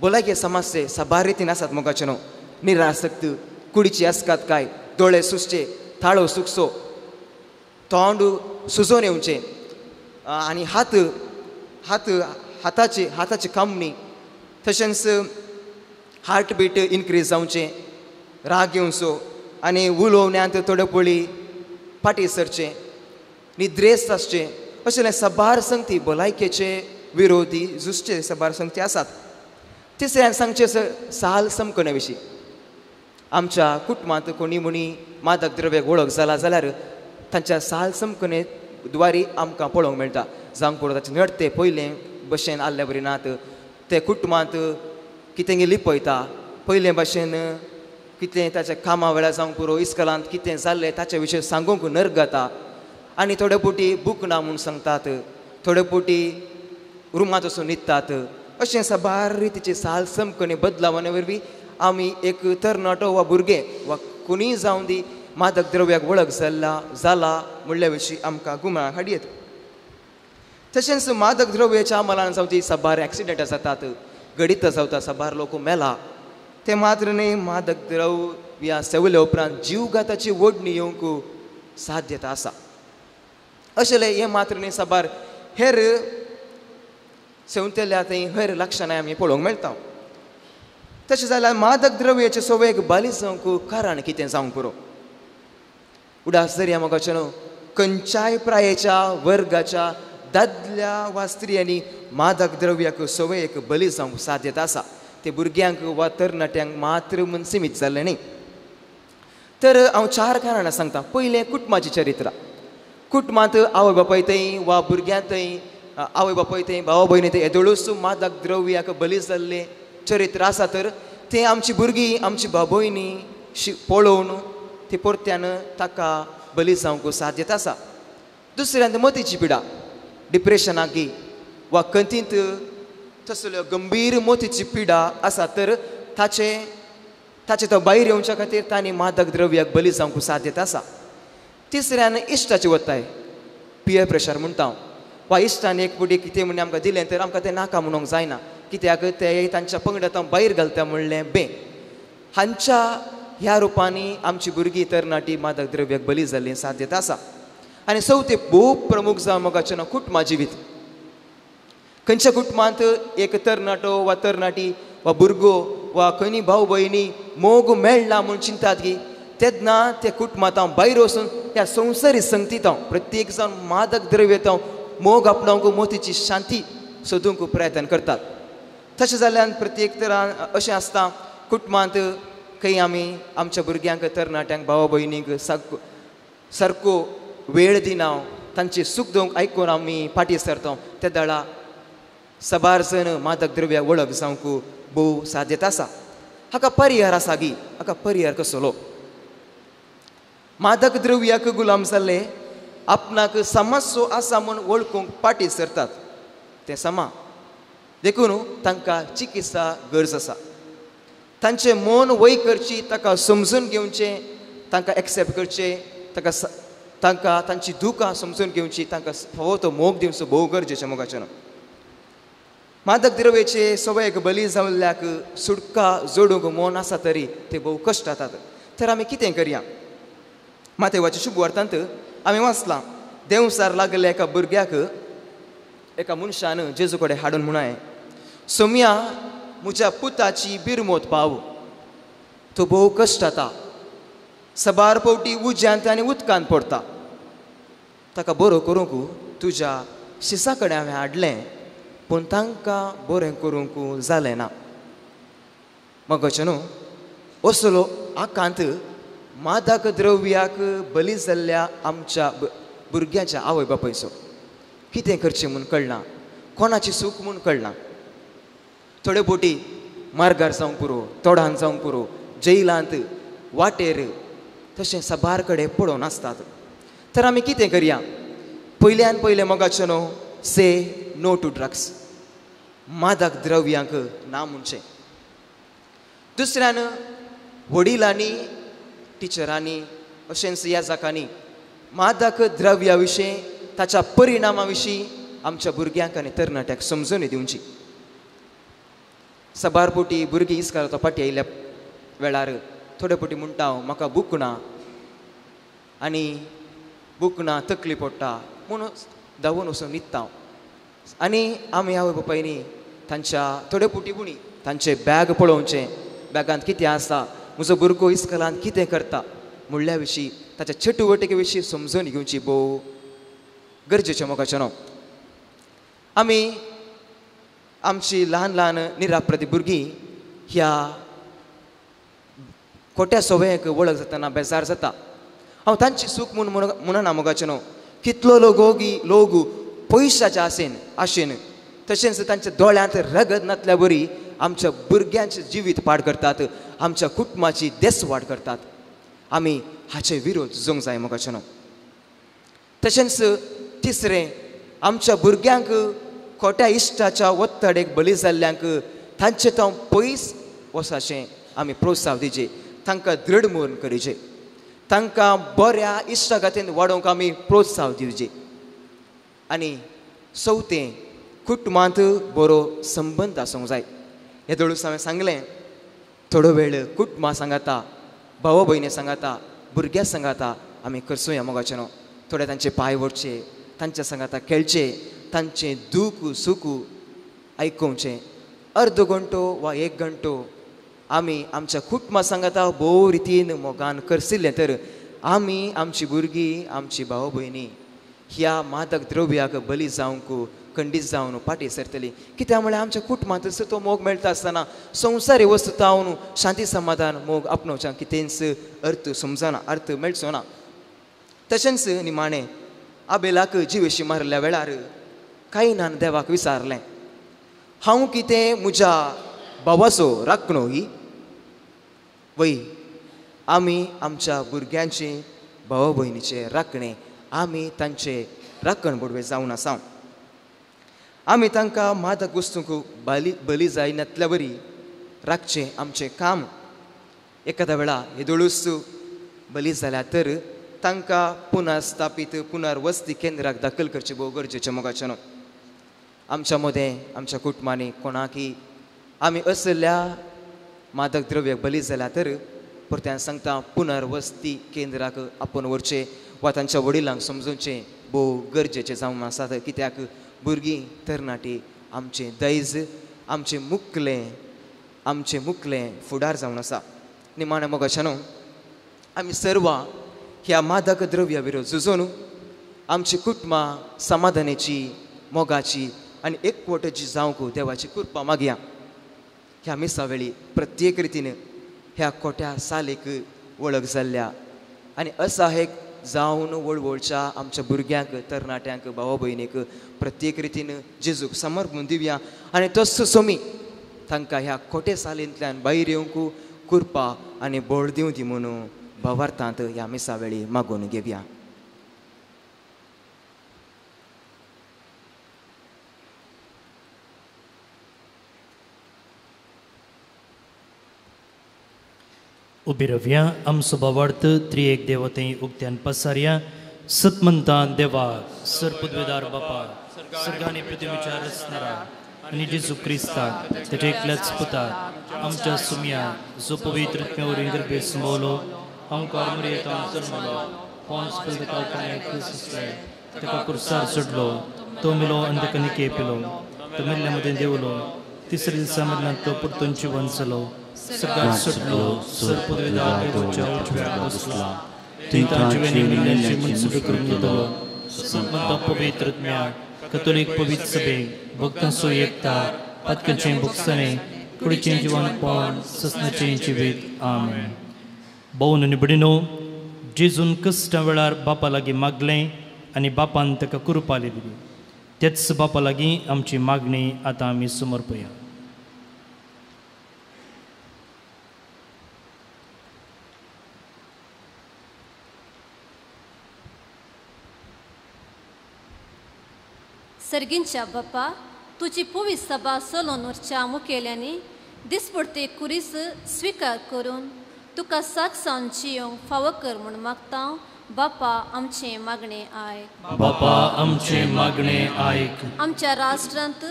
भलायके समस्ये साबार रितीन आसात मोगाचें न्हू, निरासक्त, कुडीची आसकात काय, दोळे सुजचे, थाळो सुकचो, तोंड सुजोवन येवचें आनी हात हात हाताची हाताची कामणी, तशेंच हार्टबीट इनक्रीज जावचें, राग येवचो आनी उलोवण्यांत थोड्यो पळी फाटीं सरचें, निद्रेस्त आसचें, अशें साबार संगती भलायकेचे विरोधी झुजचे साबार संगती आसात. तिसऱ्यान सांगचें साल समकणे विशीं, आमच्या कुटुंबांत कोणी म्हणी मादक द्रव्याक वळख जाला जाल्यार तांच्या साल समकणे द्वारी आमकां पळोवंक मेळटा. जावंक पळोवं ताचें नडते पयलें भशेन आसल्या बरी नात, ते कुटुंबांत कितें लिपयता, पयले भशेन कितें ताच्या कामा वेळार जावंक पुरो, इस्कलांत कितें जाल्लें ताचे विशय सांगूंक नर्गता आनी थोडे फावटी बूक ना म्हूण सांगतात, थोडे फावटी रुमांत वचून न्हिदतात. अशें साबार रितीचे साल समकणे बदलावणे वरवीं आमी एक तरणाटो वा भुरगें वा कोणीय जावं दी मादक द्रव्याक वळख जाला जाला म्हणल्या विशीं आमकां गुमराक हाडयेत. तशेंच मादक द्रव्याच्या अंमलान जावं ती साबार एक्सिडंटां जातात, घडीत जावता, साबार लोक मेला. तें मात्र न्हय, मादक द्रव्यां सेवल्या उपरांत जीवघाताची ओडणी येवंक साध्यता आसा. अशें हें मात्र न्हय, साबार हेर सेवतल्या थंय हेर लक्षणां आमी पळोवंक मेळटा. तशें जाल्यार मादक द्रव्याचे सवयेक बाली जावंक कारण कितें जावंक पुरो. उडास दर्या मोगाचें न्हू, खंयच्याय प्रायेच्या वर्गाच्या दादल्या वा स्त्रियांनी मादक द्रव्याक सवयेक बली जावंक साध्यता आसा. ते भुरग्यांक वा तरणाट्यांक मात्र म्हूण सिमीत जाल्लें न्ही. तर हांव चार कारणां सांगता. पयलें, कुटुंबाची चरित्र. कुटुंबांत आवय बापाय थंय वा भुरग्यां थंय आवय बापाय थंय भाव भयणी थंय येदोळूच मादक द्रव्याक बली जाल्लें चरित्र आसा तर तें आमची भुरगीं आमची भाव भयणी पळोवन ती परत्यान ताका बली जावंक साध्यता आसा. दुसऱ्यान मतीची पिडा, डिप्रेशनाक वा कंतींत तसल्यो गंभीर मोतीची पिडा आसा तर ताचे ताचे तो भायर येवच्या खातीर तांणी मादक द्रव्याक बली जावंक साध्यता आसा. तिसऱ्यान इश्टाची वताय, पियर प्रेशर म्हणटा हांव, वा इश्टान एक फावटी कितें म्हण आमकां दिलें तर आमकां तें नाका म्हणूंक जायना, कित्याक ते तांच्या पंगडांत हांव भायर घालता म्हणलें बें. हांच्या ह्या रुपांनी आमची भुरगीं तरणाटी मादक द्रव्याक बली जाल्ली साध्यता आसा. आनी चवथें भोव प्रमुख जावं मोगाचें नांव कुटुंबा जिवीत. खंयच्या कुटुंबांत एक तरणाटो वा तरणाटी वा भुरगो वा खंय भाव भयणी मोग मेळना म्हूण चिंतात की तेन्ना ते कुटुंबांत हांव भायर वचून ह्या संवसारी संगतीत हांव प्रत्येक जावन मादक द्रव्य हांव मोग आपणावंक मोतीची शांती सोदूंक प्रयत्न करतात. तशें जाल्यान प्रत्येक तरान अशें आसता कुटुंबांत खंय आमी आमच्या भुरग्यांक तरणाट्यांक भावा भयणींक सारको वेळ दिना, तांचे सूख दुख आयकून आमी फाटीं सरता ते दळा साबार जण मादक द्रव्या वळख जावंक भोव साध्यता आसा. हाका परिहार आसा गी, हाका परिहार कसलो? मादक द्रव्याक गुलाम जाल्ले आपणाक समस्यो आसा म्हूण वळखूंक फाटीं सरतात तें समा, देखून तांकां चिकित्सा गरज आसा. तांचें मन वय करची, ताका समजून घेवचें, तांकां एक्सेप्ट करचें, ताका तांकां तांची दुकां समजून घेवची, तांकां फावो तो मोग दिवचो भोव गरजेचें मोगाचें. मादक द्रव्याचे सवयेक बली जाल्ल्याक सुटका जोडूंक मन आसा तरी ते भोव कश्ट जातात. तर आमी कितें करया? मातेवाच्या शुभ वार्तांत आमी वाचलां, देंवसार लागलेल्या एका भुरग्याक एका मनशान जेजू कडेन हाडून म्हणाय, सोम्या म्हज्या पुताची बिरमोत पाव, तो भोव कश्ट जाता, सबार पवटी उज्यांत आनी उदकांत पडटा, ताका बरो करूंक तुज्या शिसा कडेन हांवें हाडलें पूण तांकां बरें करूंक जालें ना. मगोचें न्हू असलो आकांत मादक द्रव्याक बली जाल्ल्या आमच्या भुरग्यांच्या आवय बापायचो. कितें करचें म्हूण कळना, कोणाची सूख म्हूण कळना. थोडे बोटी मार्गार जावंक पुरो, तोडान जावंक पुरो, जेलांत वाटेर तशें साबार कडेन पळोवन आसतात. तर आमी कितें करया? पयल्यान पयलें मोगाचें न्हू, से नो टू ड्रग्स, मादक द्रव्यांक ना म्हणचें. दुसऱ्यान वडिलांनी टिचरांनी अशेंच ह्या जाकांनी मादक द्रव्या विशीं ताच्या परिणामा विशीं आमच्या भुरग्यांक आनी तरणाट्यांक समजून दिवची. साबार फावटी भुरगीं इस्काराचो फाटीं आयिल्ल्या वेळार थोडे फावटी म्हणटा हांव म्हाका भूक ना आनी भूक ना तकली पडटा म्हूण धांवून वचून न्हिदता हांव. आनी आमी आवय बापायनी तांच्या थोडे फावटी बुणी तांचें बॅग पळोवचें, बॅगांत कितें आसा, म्हजो भुरगो इस्कलांत कितें करता म्हणल्या विशीं ताच्या चटुवटिके विशीं समजून घेवची भोव गरजेचें मोगाचें न्हू. आमी आमची ल्हान ल्हान निराप्रती भुरगीं ह्या खोट्या सवयेक वळख जातना बेजार जाता. हांव तांची सूख म्हूण म्हणना मोगाचें न्हू, कितलो लोगोगी लोक पयशाच्या आशेन आशेन तशेंच तांच्या दोळ्यांत रगत नातल्या बरी आमच्या भुरग्यांचें जिवीत पाड करतात, आमच्या कुटुंबाची देसवाड करतात. आमी हाचे विरोध जोंक जाय मोगाचें न्हू. तशेंच तिसरें, आमच्या भुरग्यांक खोट्या इश्टाच्या ओत्तडेक बळी जाल्ल्यांक तांचे तो पयस वचपाचें आमी प्रोत्साहन दिवचें, तांकां दृढ म्हूण करीचे, तांकां बऱ्या इश्टागतीन वाडोवंक आमी प्रोत्साहन दिवचें. आनी चवथें, कुटुंबांत बरो संबंद आसूंक जाय. हे दोळूस हांवें सांगलें, थोडो वेळ कुटुंबां सांगाता, भाव भयणी सांगाता, भुरग्यां सांगाता आमी करसुया मोगाचें न्हू. थोडे तांचे पांय ओडचे, तांच्या सांगाता खेळचे, तांचें दूख सूख आयकोवचें. अर्द घंटो वा एक घंटो आमी आमच्या कुटुंबा सांगाता भोव रितीन मोगान करसिल्लें तर आमी आमची भुरगीं, आमची भाव भयणी ह्या मादक द्रव्याक बली जावंक खंडीत जावन फाटीं सरतली. कित्याक म्हळ्यार आमच्या कुटुंबांत तो मोग मेळटा आसतना संवसारी वस्तू तावन शांती समाधान मोग आपणोवच्या कितेंच अर्थ समजना, अर्थ मेळचो ना. तशेंच निमाणें आबेलाक जिवेशी मारल्या वेळार कायनान देवाक विचारलें, हांव कितें म्हज्या भावाचो राखणो ही? वय, आमी आमच्या भुरग्यांचे भाव भयणीचे राखणे, आमी तांचे राखण बोडवे जावन आसा. आमी तांकां मादक वस्तूंक बली जायनातल्या बरी राखचें आमचें काम. एखाद्या वेळा हेदोळूच बली जाल्या तर तांकां पुनर्स्थापीत पुनर्वसती केंद्राक दाखल करचें भोव गरजेचें मोगाचें न्हू. आमच्या मदें आमच्या कुटुंबांनी कोणाकी आमी असल्या मादक द्रव्याक बली जाल्या तर परत्यान सांगता पुनर्वसती केंद्राक आपोवन व्हरचें वा तांच्या वडिलांक समजोवचें भोव गरजेचें जावन आसात. कित्याक भुरगीं तरणाटी आमचें दैज, आमचें मुकलें, आमचें मुकलें फुडार जावन आसा. निमाणें मोगाचें न्हू, आमी सर्वां ह्या मादक द्रव्या विरोध झुजून आमची कुटुंबां समाधानाची, मोगाची आनी एकवटाची जावंक देवाची कृपा मागया. ह्या मिसा वेळी प्रत्येक रितीन ह्या खोट्या सालेक वळख जाल्ल्या आनी असहायक जावन वळवळच्या आमच्या भुरग्यांक, तरणाट्यांक, भावा भयणीक प्रत्येक रितीन जेजूक समर्पण दिवया आनी तोच सोमी तांकां ह्या खोटे सालींतल्यान भायर येवंक कृपा आनी बळ दिवं दी म्हणून भावार्थांत ह्या मिसा वेळी मागून घेवया. उबी रव्या आमचो भावार्थ त्रिएक देवते उक्त्यान पसारया. सतमंतान देवा सरपुदवेदार बापा सर्गानी पृथ्वीच्या रचणारा आनी जेजू क्रिस्ताक तेच्या एकल्याच पुताक आमच्या सुमया जो पवित्र आत्म्या गर्भे संभवलो, आमकां मरियेंत जल्मलो, पोन्स पिलातूस क्रिस्ताक ताका कुर्सार चडलो, तो मेलो आनी ताका निके पिलो, तो मेल्ल्या मदें देवलो, तिसऱ्या दिसा मरणांत तो परतून जिवन जालो, सगळ्यात सुटलो, सरपुदवेदार देवाच्या उजव्याक बसला, थंय तांचे मेल्ल्यांची मनसुबे करून दितलो. सतमंता पवित्र आत्म्याक कथोलीक पवित्र सभेक भक्तांचो एकता, पातकांचें भोगसणें, कुडीचें जिवनपण, ससनाचें जिवीत. आमेन. भोवन निबडिनो, जेजून कश्टां वेळार बापा लागीं मागलें आनी बापान ताका कुरपाली दिली. तेच बापा लागीं आमची मागणी आतां आमी समर्पया. सर्गींच्या बापा, तुजी पवित्र सभा चलोवन व्हरच्या मुखेल्यांनी दिसपडते कुरीस स्विकार करून तुका साक्ष जावन जियोंक फावो कर म्हूण मागता. बापा आमचें मागणें आयक. बापा आमचें मागणें आयक. आमच्या राष्ट्रांत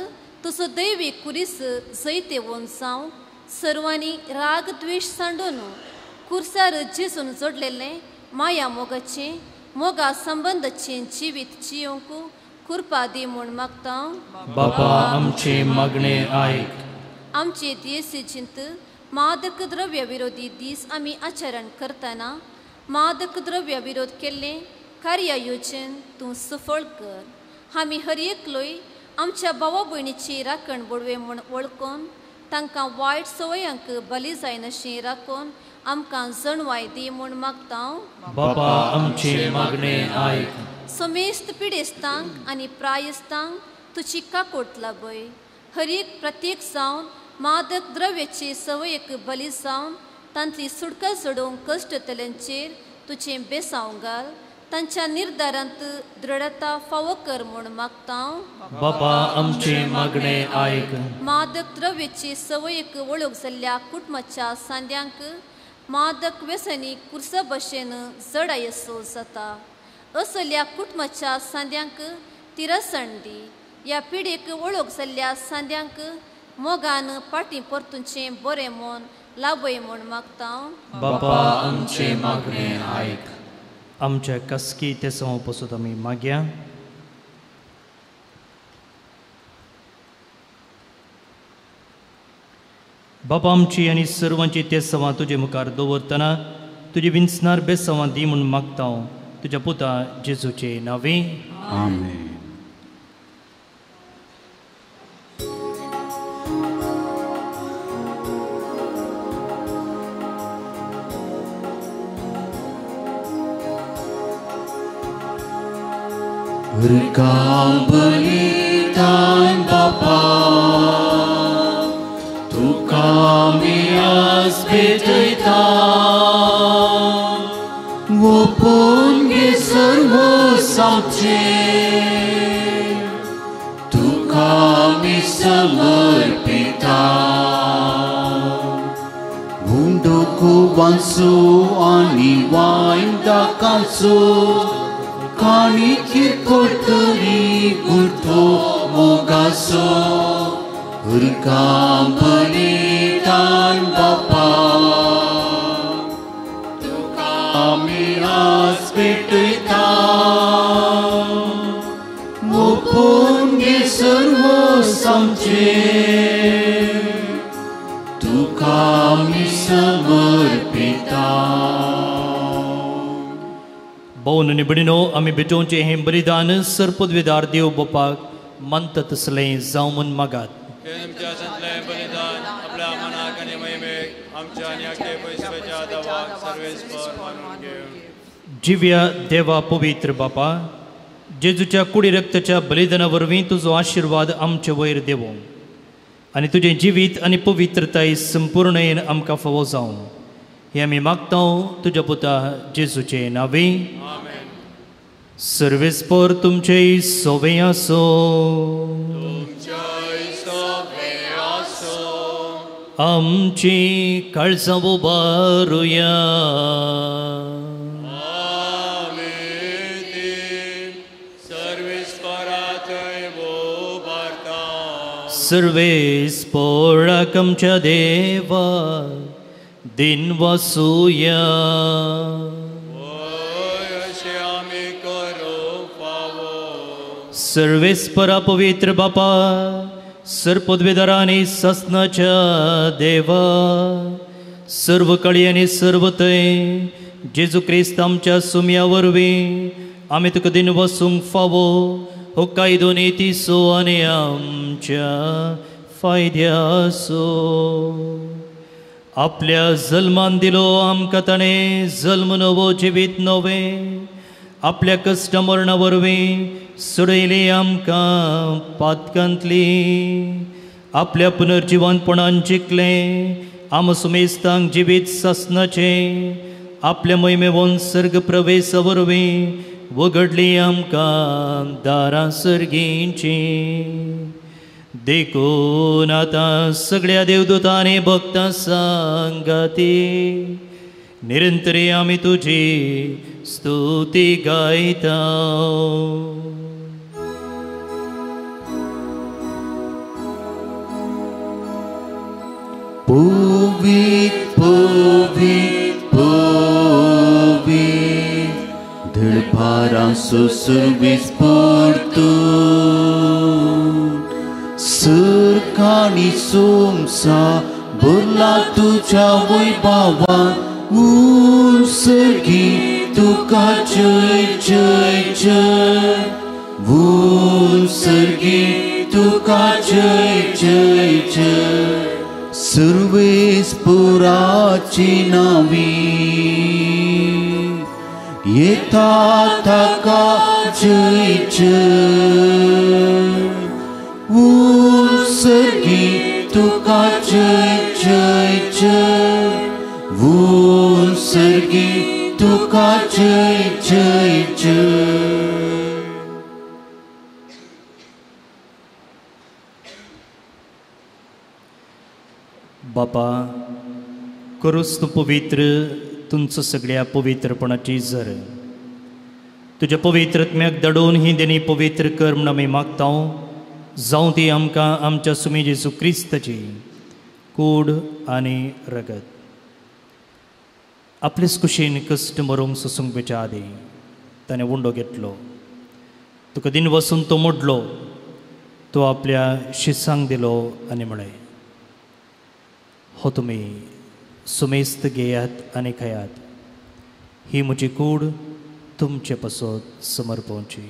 तुजो दैवीक कुरीस जैतेवंत जावं, सर्वांनी राग द्वेश सांडून कुर्सार जेजून जोडलेलें माया मोगाचें मोगा संबंदाचें जिवीत जियोंक कृपा दी म्हूण मागता. बापा आमचें मागणें आयक. आमचे दियेसेजींत मादक द्रव्य विरोधी दीस आमी आचरण करतना मादक द्रव्य विरोध केल्लें कार्य योजन तूं सफळ कर. आमी हर एकलोय आमच्या भावा भयणीची राखण बोडवे म्हूण वळखून तांकां वायट सवयांक बली जायनाशी राखून आमकां जणवाय दी म्हूण मागता. बापा आमचे मागणे आयक. समेस्त पिडेस्तांक आनी प्रायस्तांक तुजी काकोट लाभय. हर एक प्रत्येक जावन मादक द्रव्याची सवयेक बली जावन तांतली सुटका जोडूंक कश्टतल्यांचेर तुजें बेसांव घाल. तांच्या निर्धारांत दृढता फावो कर म्हूण मागता. बापा आमचे मागणे आयक. मादक द्रव्याची सवयेक वळख जाल्ल्या कुटुंबाच्या सांद्यांक मादक व्यसनी कुर्सा भशेन जडायसो जाता. असल्या कुटुंबाच्या सांद्यांक तिरसण दी. ह्या पिढेक वळख जाल्ल्या सांद्यांक मोगान पाटी परतुचें बरें मन लाभय म्हूण मागता. बापा आमचे मागणे आयक. आमच्या कसकी ते सव पसून आमी मागया. बापा आमची आनी सर्वांची ते सवां तुजे मुखार दवरतना तुजी विंचणार बेसवां दी म्हूण मागता तुज्या पुता जेजूचे नांवे. आमेन. बलिदान बापा तुका आमी आज भेटयता. ओपून घे सर्व सावचे तुका आमी समर्पिता. उंडोको वांसो आनी वायन दाकांचो काणिकी कोतरी गुर्थो मोगासो. बलिदान बापा तुका आमी आज भेटयता. ओपून घे सर्व सामचे तुका आमी समर्पिता. भोवन आनी भयणीनो आमी भेटोवचें हें बलिदान सरपदवेदार देव बापाक मानता तसलें जावं म्हूण मागात. बलिदान आपल्या मनाक आनी महिमेक आमच्या आनी आख्या पयसुच्या दावाक सर्वेस्पर मानून घेवं. जिव्या देवा पवित्र बापा, जेजूच्या कुडी रक्ताच्या बलिदाना वरवीं तुजो आशिर्वाद आमचे वयर देवो आनी तुजें जिवीत आनी पवित्रताय संपूर्णेन आमकां फावो जावं हें आमी मागता तुज्या पुता जेजूचे नांवे. सर्वेस्पर तुमचे सोवे आसो. आमची काळजां उबारुया. सर्वेस्पराक आमच्या देवा दिन वासूया. सर्वेस्परा पवित्र बापा, सर्पद्वेदारा आनी सासनाच्या देवा, सर्व कळी आनी सर्व थंय जेजू क्रिस्त आमच्या सुम्या वरवीं आमी तुका दिन वसूंक फावो हो कायदो नितीचो आनी आमच्या फायद्याचो. आपल्या जल्मान दिलो आमकां ताणें जल्म नवो जिवीत नवें. आपल्या कश्ट मरणा वरवीं सोडयली आमकां पातकांतली. आपल्या पुनर्जिवनपणान जिखलें आम सुमेस्तांक जिवीत सासनाचें. आपल्या महिमेवन सर्ग प्रवेशा वरवीं वगडली आमकां दारां सर्गींचीं. देखून आतां सगळ्या देवदूतांनी भक्तां सांगाती निरंतरी आमी तुजी स्तुती गायता. पवित्र पवित्र पवित्र धडपारांचो सर्वीस परतून सर्ग आनी सोमसा भरला तुज्या वैभवान. सर्गी तुका जय जय जय. सर्गी तुका जय जय जय. सुर्वेस पुराची नावी येता ताका जय जय उत्सर्गी तुका जय जय जय उत्सर्गी तुका जय जय जय. बापा करूच तूं पवित्र तुमचो सगळ्या पवित्रपणाची जर तुज्या पवित्रत्म्याक दडोवन ही देणी पवित्र कर म्हूण आमी मागता. जावं ती आमकां आमच्या सुमी जेजू क्रिस्ताची कूड आनी रगत. आपलेच कुशीन कश्ट मरूंक सोसूंक बेच्या आदीं ताणें उंडो घेतलो, तुका दिन वसून तो मोडलो, तो आपल्या शिसांक दिलो आनी म्हळें, हो तुमी सुमेस्त घेयात आनी खायात, ही म्हजी कूड तुमचे पासत समर्पवची.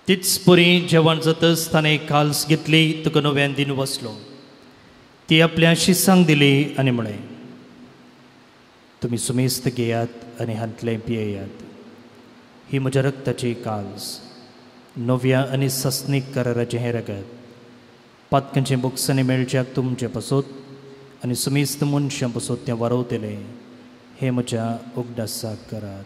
तीच परी जेवण जातच ताणें काल्स घेतली, तुका नव्यान दिन वसलो, ती आपल्या शिसांक दिली आनी म्हळें, तुमी सुमेस्त घेयात आनी हांतलें पियेयात, ही म्हज्या रक्ताची काल्स, नव्या आनी सस्नीक कराराचें हें रगत, पातकांचें बोगसांनी मेळच्याक तुमचें पासत आनी सुमेस्त मनशां पासत तें वारवतलें, हें म्हज्या उगडासाक करात.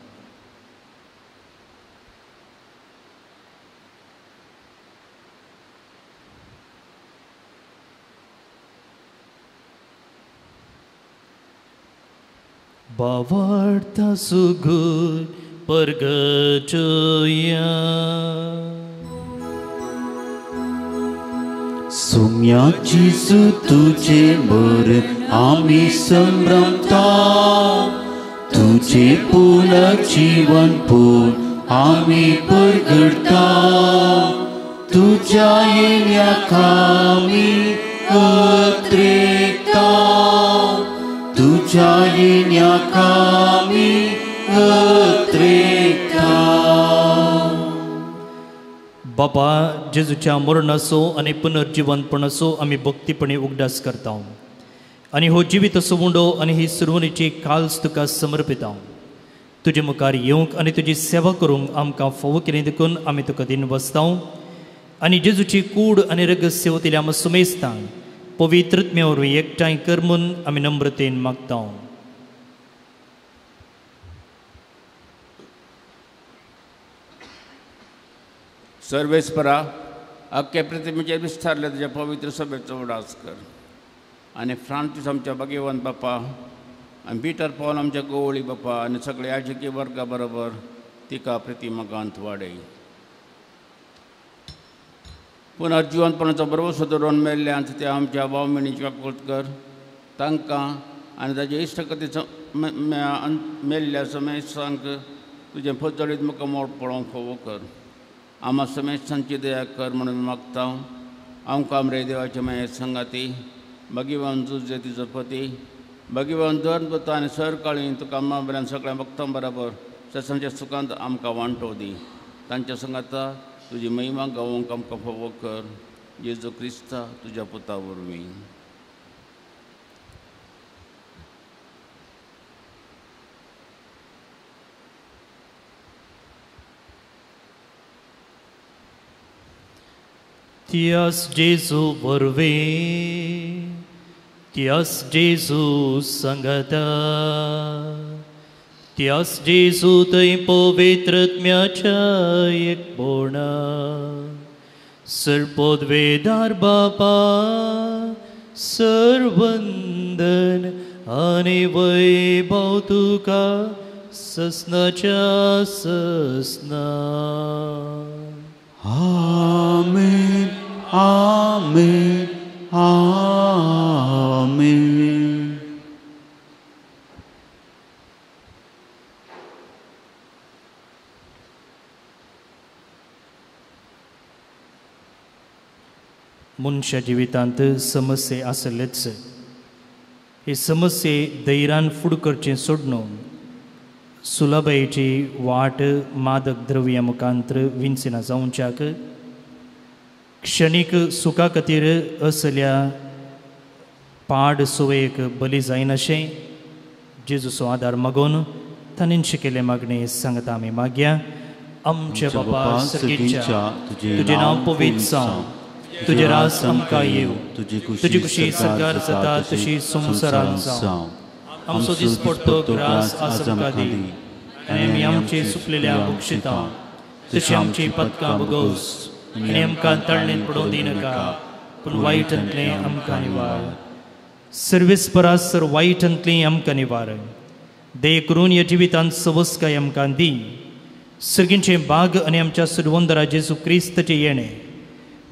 बावार्था सुगूर परगचोया सुम्या जेजू तुझे बर आमी संभ्रमता, तुझे पुनर्जीवन पूर आमी परगडता, तुझ्या येण्याक आमी अत्रेता, तुझ्या येण्याक आमी अत्रेता. बाबा जेजूच्या मरणाचो आनी पुनर्जिवनपणाचो आमी भक्तीपणी उगडास करता आनी हो जिवीत असो उंडो आनी ही सुरवणीची काल्स तुका समर्पिता. तुजे मुखार येवंक आनी तुजी सेवा करूंक आमकां फावो केली देखून आमी तुका दिन बसता आनी जेजूची कूड आनी रगत सेवतिल्या आमकां सुमेस्तांक पवित्रत्म्या वरवीं एकठांय कर म्हूण आमी नम्रतेन मागता. सर्वेस्परा अख्खे प्रतिमेचेर विस्तारले तुज्या पवित्र सभेचो उडास कर आनी फ्रांसीस आमच्या भाग्यवंत बापा आनी पिटर पॉल आमच्या गोवळी बापा आनी सगळे याजकी वर्गा बरोबर तिका प्रतिमा गांथ वाडय. पुनर्जिवनपणाचो भरवसो दवरून मेल्ल्यान त्या आमच्या भावमिणीची काकुळट कर, तांकां आनी ताजे इश्टकती मेल्ल्या समेस्तांक तुजें फजळीत मुखामोड पळोवंक फावो कर. आमा समेस्तांची दया कर म्हणून मागता. आमकां आमरे देवाचे माये संगाती भाग्यवान जुजे तिजो पती भाग्यवान धर्म आनी सरकाळी तुका आम्मा बऱ्यान सगळ्या भक्तां बराबर ससांच्या सुखांत आमकां वांटो दी. तांच्या संगाता तुजी महिमा गावोंक आमकां फावो कर, जेजू क्रिस्ता तुज्या पुता वरवीं. त्यास जेजू वरवीं, त्यास जेजू संगता, त्यास जेजू थंय पवित्रत्म्याच्या एकपणा सर्पोद्वेदार बापा सर्वंदन आनी वैभव तुका ससनाच्या ससना. आमेन आमेन आमेन. मनशा जिवितांत समस्ये आसलेच. हे समस्ये धैर्यान फुड करचें सोडून सुलभायेची वाट मादक द्रव्या मुखांतर विंचिना जावच्याक क्षणीक सुखा खातीर असल्या पाड सुवेक बली जायनाशें जेजूचो आदार मागून ताणें शिकयल्ले मागणें सांगता आमी मागया. आमच्या बापा सर्गेच्या, तुजें नांव पवित्र जावं, तुजें राज आमकां येवं, तुजी खुशी सरकार जाता तशी संवसारांत जावं. आमचो दिसपडटो ग्रास आज आमकां दी आनी आमी आमचे सुकलेल्या बक्षिता तशी आमची पदकां भोगोस आनी आमकां तळणेंत पडोवंक दिनाका, पूण वायटांतलें आमकां निवार. सर्वेस परासर वायटांतलें आमकां निवार. दया करून ह्या जिवितांत सवस्काय आमकां दी. सर्गींचें बाग आनी आमच्या सुरवंदरा जेजू क्रिस्ताचें येणें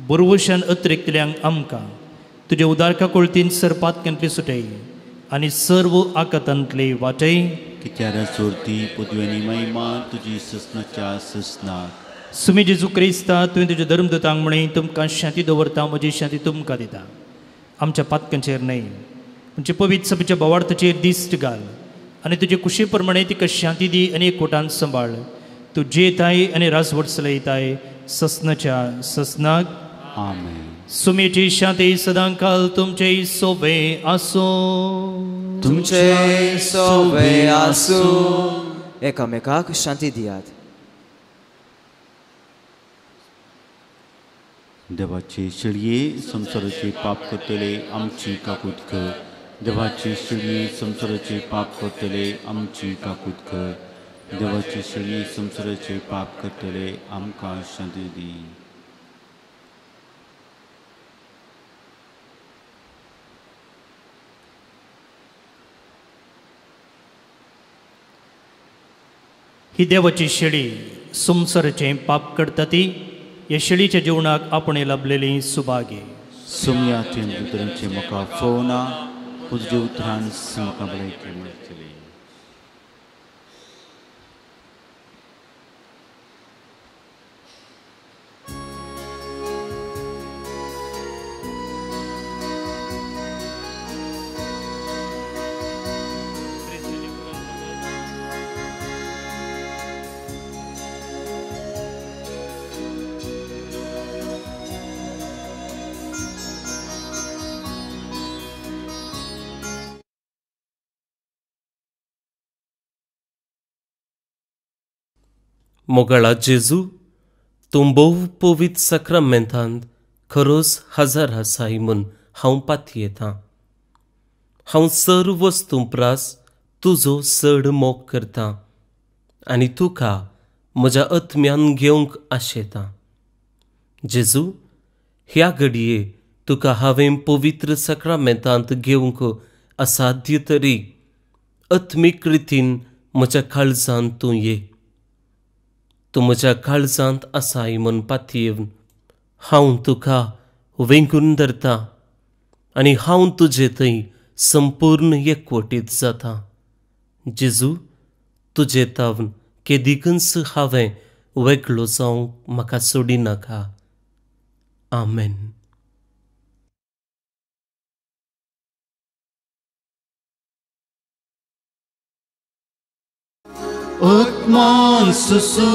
बरवशान अतिरिक्तल्यांक आमकां तुज्या उदार काकुळतीन सरपातक्यांतली सुटय आनी सर्व आकातांतले वाटय. कित्यार सोरती पदवी महिमा तुजी ससनाच्या ससनाक. सुमी जेजू क्रिस्ता, तुवें तुज्या धर्मदूतांक म्हणी तुमकां शांती दवरता, म्हजी शांती तुमकां दिता. आमच्या पातकांचेर न्हय, तुमचे पवित्र सभेच्या बोवार्थाचेर दिश्ट घाल आनी तुजे कुशी प्रमाणे तिका शांती दी आनी एकवटान सांबाळ. तूं जेताय आनी राजवट चलयताय ससनाच्या ससनाक. आमेन. सुमेची शांती सदांकाल तुमचे सोबे आसूं. तुमचे सोबे आसूं. एकामेकाक शांती दियात. देवाचे शेळये संवसाराचे पाप करतले आमची काकूत कर. देवाचे शेळये संवसाराचे पाप करतले आमची काकूत कर. देवाचे शेळये संवसाराचे पाप करतले आमकां शांती दी. ही देवाची शेळी संवसाराचें पाप करता ती ह्या शेळीच्या जेवणाक आपणे लाभलेली सुभागे. सोम्याचे उतरांचे म्हाका फोवना, तुज्या उतरान म्हाका भलायकी मेळटली. मोगाळा जेजू, तूं भोव पवित्र साक्रामेंतांत खरोच हजर आसाय म्हूण हांव पातयेतां. हांव सर्व वस्तूं प्रास तुजो चड मोग करतां आनी तुका म्हज्या आत्म्यान घेवंक आशेतां. जेजू, ह्या घडये तुका हांवें पवित्र साक्रामेंतांत घेवंक असाध्य तरी आत्मीक रितीन म्हज्या काळजांत तूं ये. तूं म्हज्या काळजांत आसाय म्हूण पातयेवन हांव तुका वेंगून धरता आनी हांव तुजे थंय संपूर्ण एकवटीत जाता. जेजू, तुजे तावन केदिकूच हांवें वेगळो जावंक म्हाका सोडिनाका. आमेन. आत्मान सुसू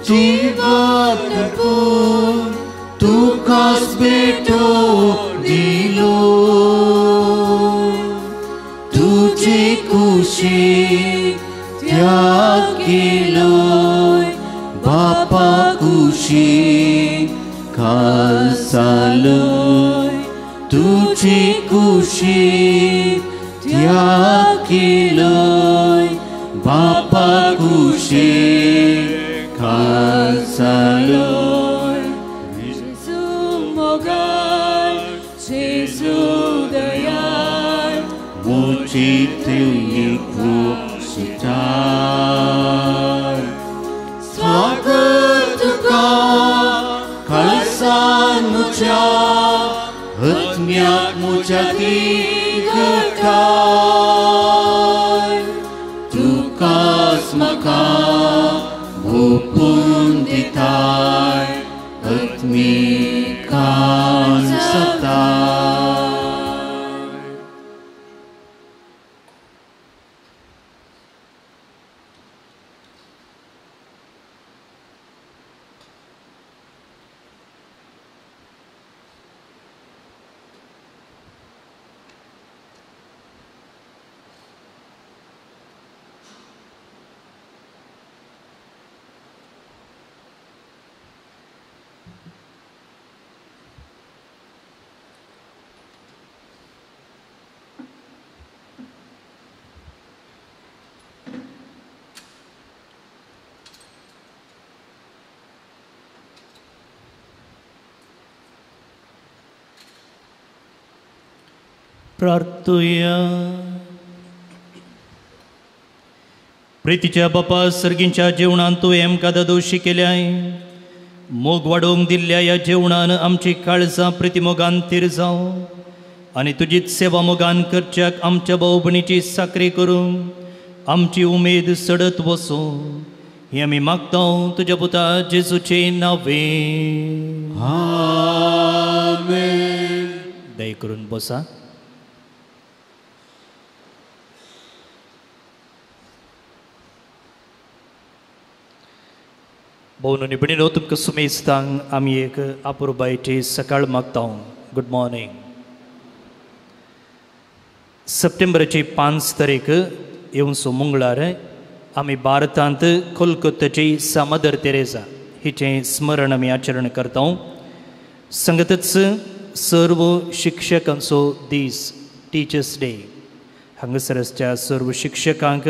जिवात तुकाच भेटो दिलो, तुझे कुशी त्याग केलोय बापा कुशी खालसालोय, तुझे कुशी त्याग केलोय बापा कुशी खालसालोय. जेजू मोगाळ, जेजू दयाळ, मुझे तुझी सुतार स्वागत तुका खालसान मुझ्या आत्म्याक मुझ्या तिगटाय, तुकाच म्हाका भोपून दिताय आत्मिकान सताय. प्रार्थुया. प्रितीच्या बापा, सर्गींच्या जेवणान तुवें आमकां दादोशी केल्याय. मोग वाडोवंक दिल्ल्या ह्या जेवणान आमची काळजां प्रितीमोगान थीर जावं आनी तुजीच सेवा मोगान करच्याक आमच्या भाव भयणीची साकरी करूंक आमची उमेद सडत वसूं, हें आमी मागता तुज्या पुता जेजूचे नांवे. आमेन. दया करून बसा. भोवनो भयणीनो, तुमकां सुमेस्तांक आमी एक आपुरबायेची सकाळ मागता. Good morning. सप्टेंबराची 5 तारीख येवचो मंगळार आमी भारतांत कोलकाताची सा मदर तेरेजा हिचें स्मरण आमी आचरण करता. संगतच सर्व शिक्षकांचो दीस, टिचर्स डे, हांगासर आसच्या सर्व शिक्षकांक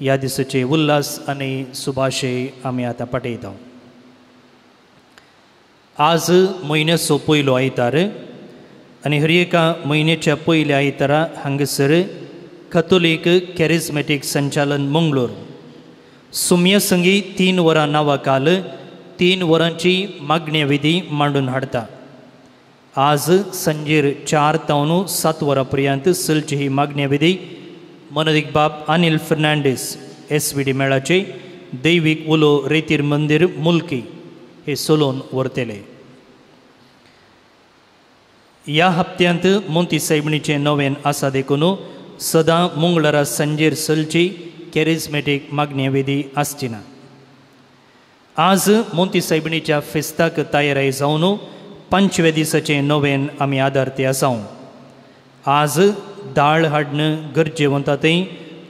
ह्या दिसाचे उल्हास आनी सुभाशे आमी आतां पाठयता. आज म्हयन्याचो पयलो आयतार आनी हर एका म्हयन्याच्या पयल्या आयतारा हांगासर कथोलीक कॅरिज्मॅटीक संचालन मंगळूर सुम्या संगी 3 वरां नांवाकाल 3 वरांची मागण्या विधी मांडून हाडटा. आज सांजेर 4 तावन 7 वरां पर्यंत चलची ही मागण्या विधी मनदीक बाब अनिल फर्नांडीस SVD मेळाचे दैवीक उलो रेतीर मंदीर मुल्की हे सोलोन व्हरतले. ह्या हप्त्यांत मोंती सायबणीचें नवेन आसा देखून सदां मंगळारा सांजेर चलची कॅरिज्मॅटीक मागण्या विधी आसची ना. आज मोंती सायबणीच्या फेस्ताक तयाराय जावन 5व्या दिसाचें नवेन आमी आदारते आसा. आज दाळ हाडण गरजेवंता थंय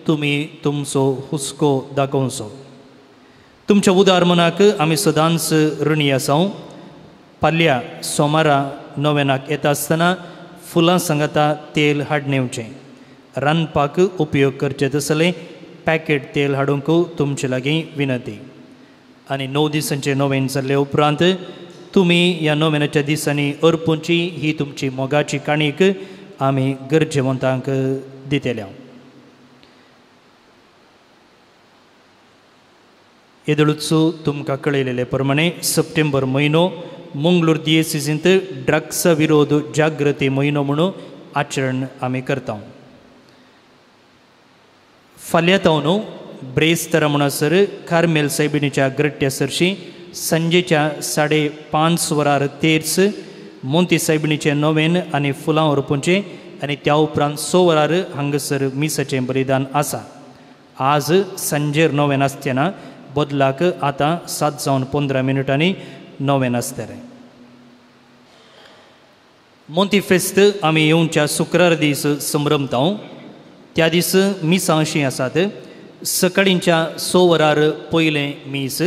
तुमी तुमचो हुस्को दाखोवचो. तुमच्या उदार मनाक आमी सदांच ऋणी आसा. फाल्यां सोमारा नवेनाक येता आसतना फुलां सांगाता तेल हाडणें येवचें. रांदपाक उपयोग करचें तसलें पॅकेट तेल हाडूंक तुमचे लागीं विनंती. आनी 9 दिसांचें नवेन जाल्ले उपरांत तुमी ह्या नवेनाच्या दिसांनी अर्पूंची ही तुमची मोगाची काणीक आमी गरजेवंतांक दितले. येदोळूच तुमकां कळयलेले प्रमाणे सप्टेंबर म्हयनो मंगळूर दियेसींत ड्रग्सा विरोध जागृती म्हयनो म्हणून आचरण आमी करता. फाल्यां तावन ब्रेस्तारा म्हणसर कार्मेल सायबिणीच्या ग्रट्ट्या सरशी सांजेच्या 5:30 वरार तेर्स मोंती सायबिणीचें नवेन आनी फुलां व्हरपूंचें आनी त्या उपरांत 6 वरार हांगासर मिसाचें बलिदान आसा. आज सांजेर नवेन आसचें ना, बदलाक आतां 7:15 नवेन आसतलें. मोंती फेस्त आमी येवच्या शुक्रार दीस संभ्रमता. त्या दीस मिसां अशीं आसात. सकाळींच्या 6 वरार पयलें मीस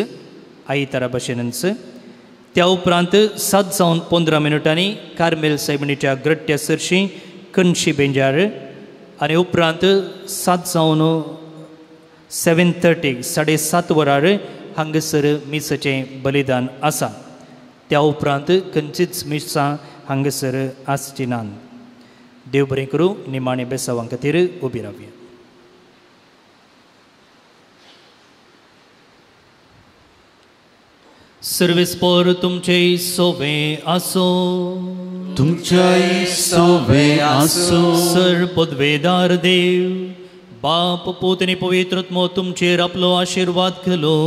आयतारा भशेनच. त्या उपरांत 7:15 कार्मेल सायबिणीच्या ग्रट्ट्या सरशी कणशी बेंजार आनी उपरांत 7:30 7:30 वरार हांगासर मिसाचें बलिदान आसा. त्या उपरांत खंयचीच मिसां हांगासर आसची ना. देव बरें करूं. निमाणे बेसावां खातीर उबी रावया. सर्वेस्पोर तुमचे सोवे आसो, तुमच्याय सोवे आसो. सर पदवेदार देव बाप पूत आनी पवित्र आत्मो तुमचेर आपलो आशिर्वाद घालो.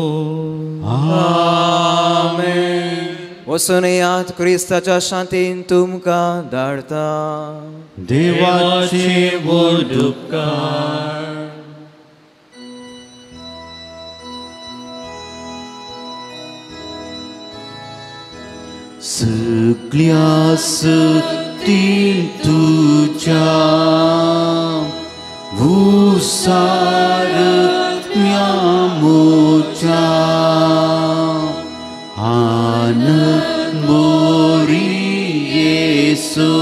आमेन. वचून याद क्रिस्ताच्या शांतीन तुमकां धाडता. देवाचे व्हड उपकार. सगळ्या सक्तीन तुज्या उसारत्म्या मोच्या आनंद मोरी येसू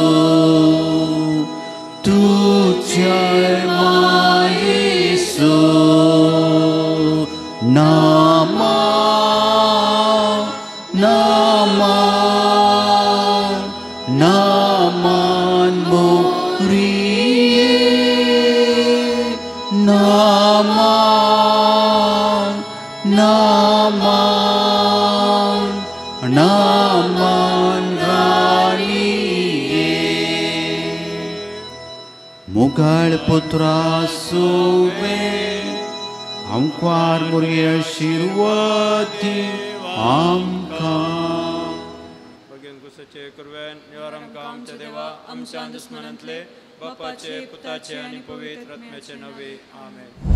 तुज्या मायेसो नामा नामा नामान नामान नामान नामान राणये मुगाळ पुत्रा सुवे आमकार मुरये शिरवती आमकां भगेन कुसाचे कुरवेन निवार आमकां आमच्या देवा आमच्या दुस्मनांतले बापाचे पुताचे आनी पवित्र आत्म्याचे नवे आमेन.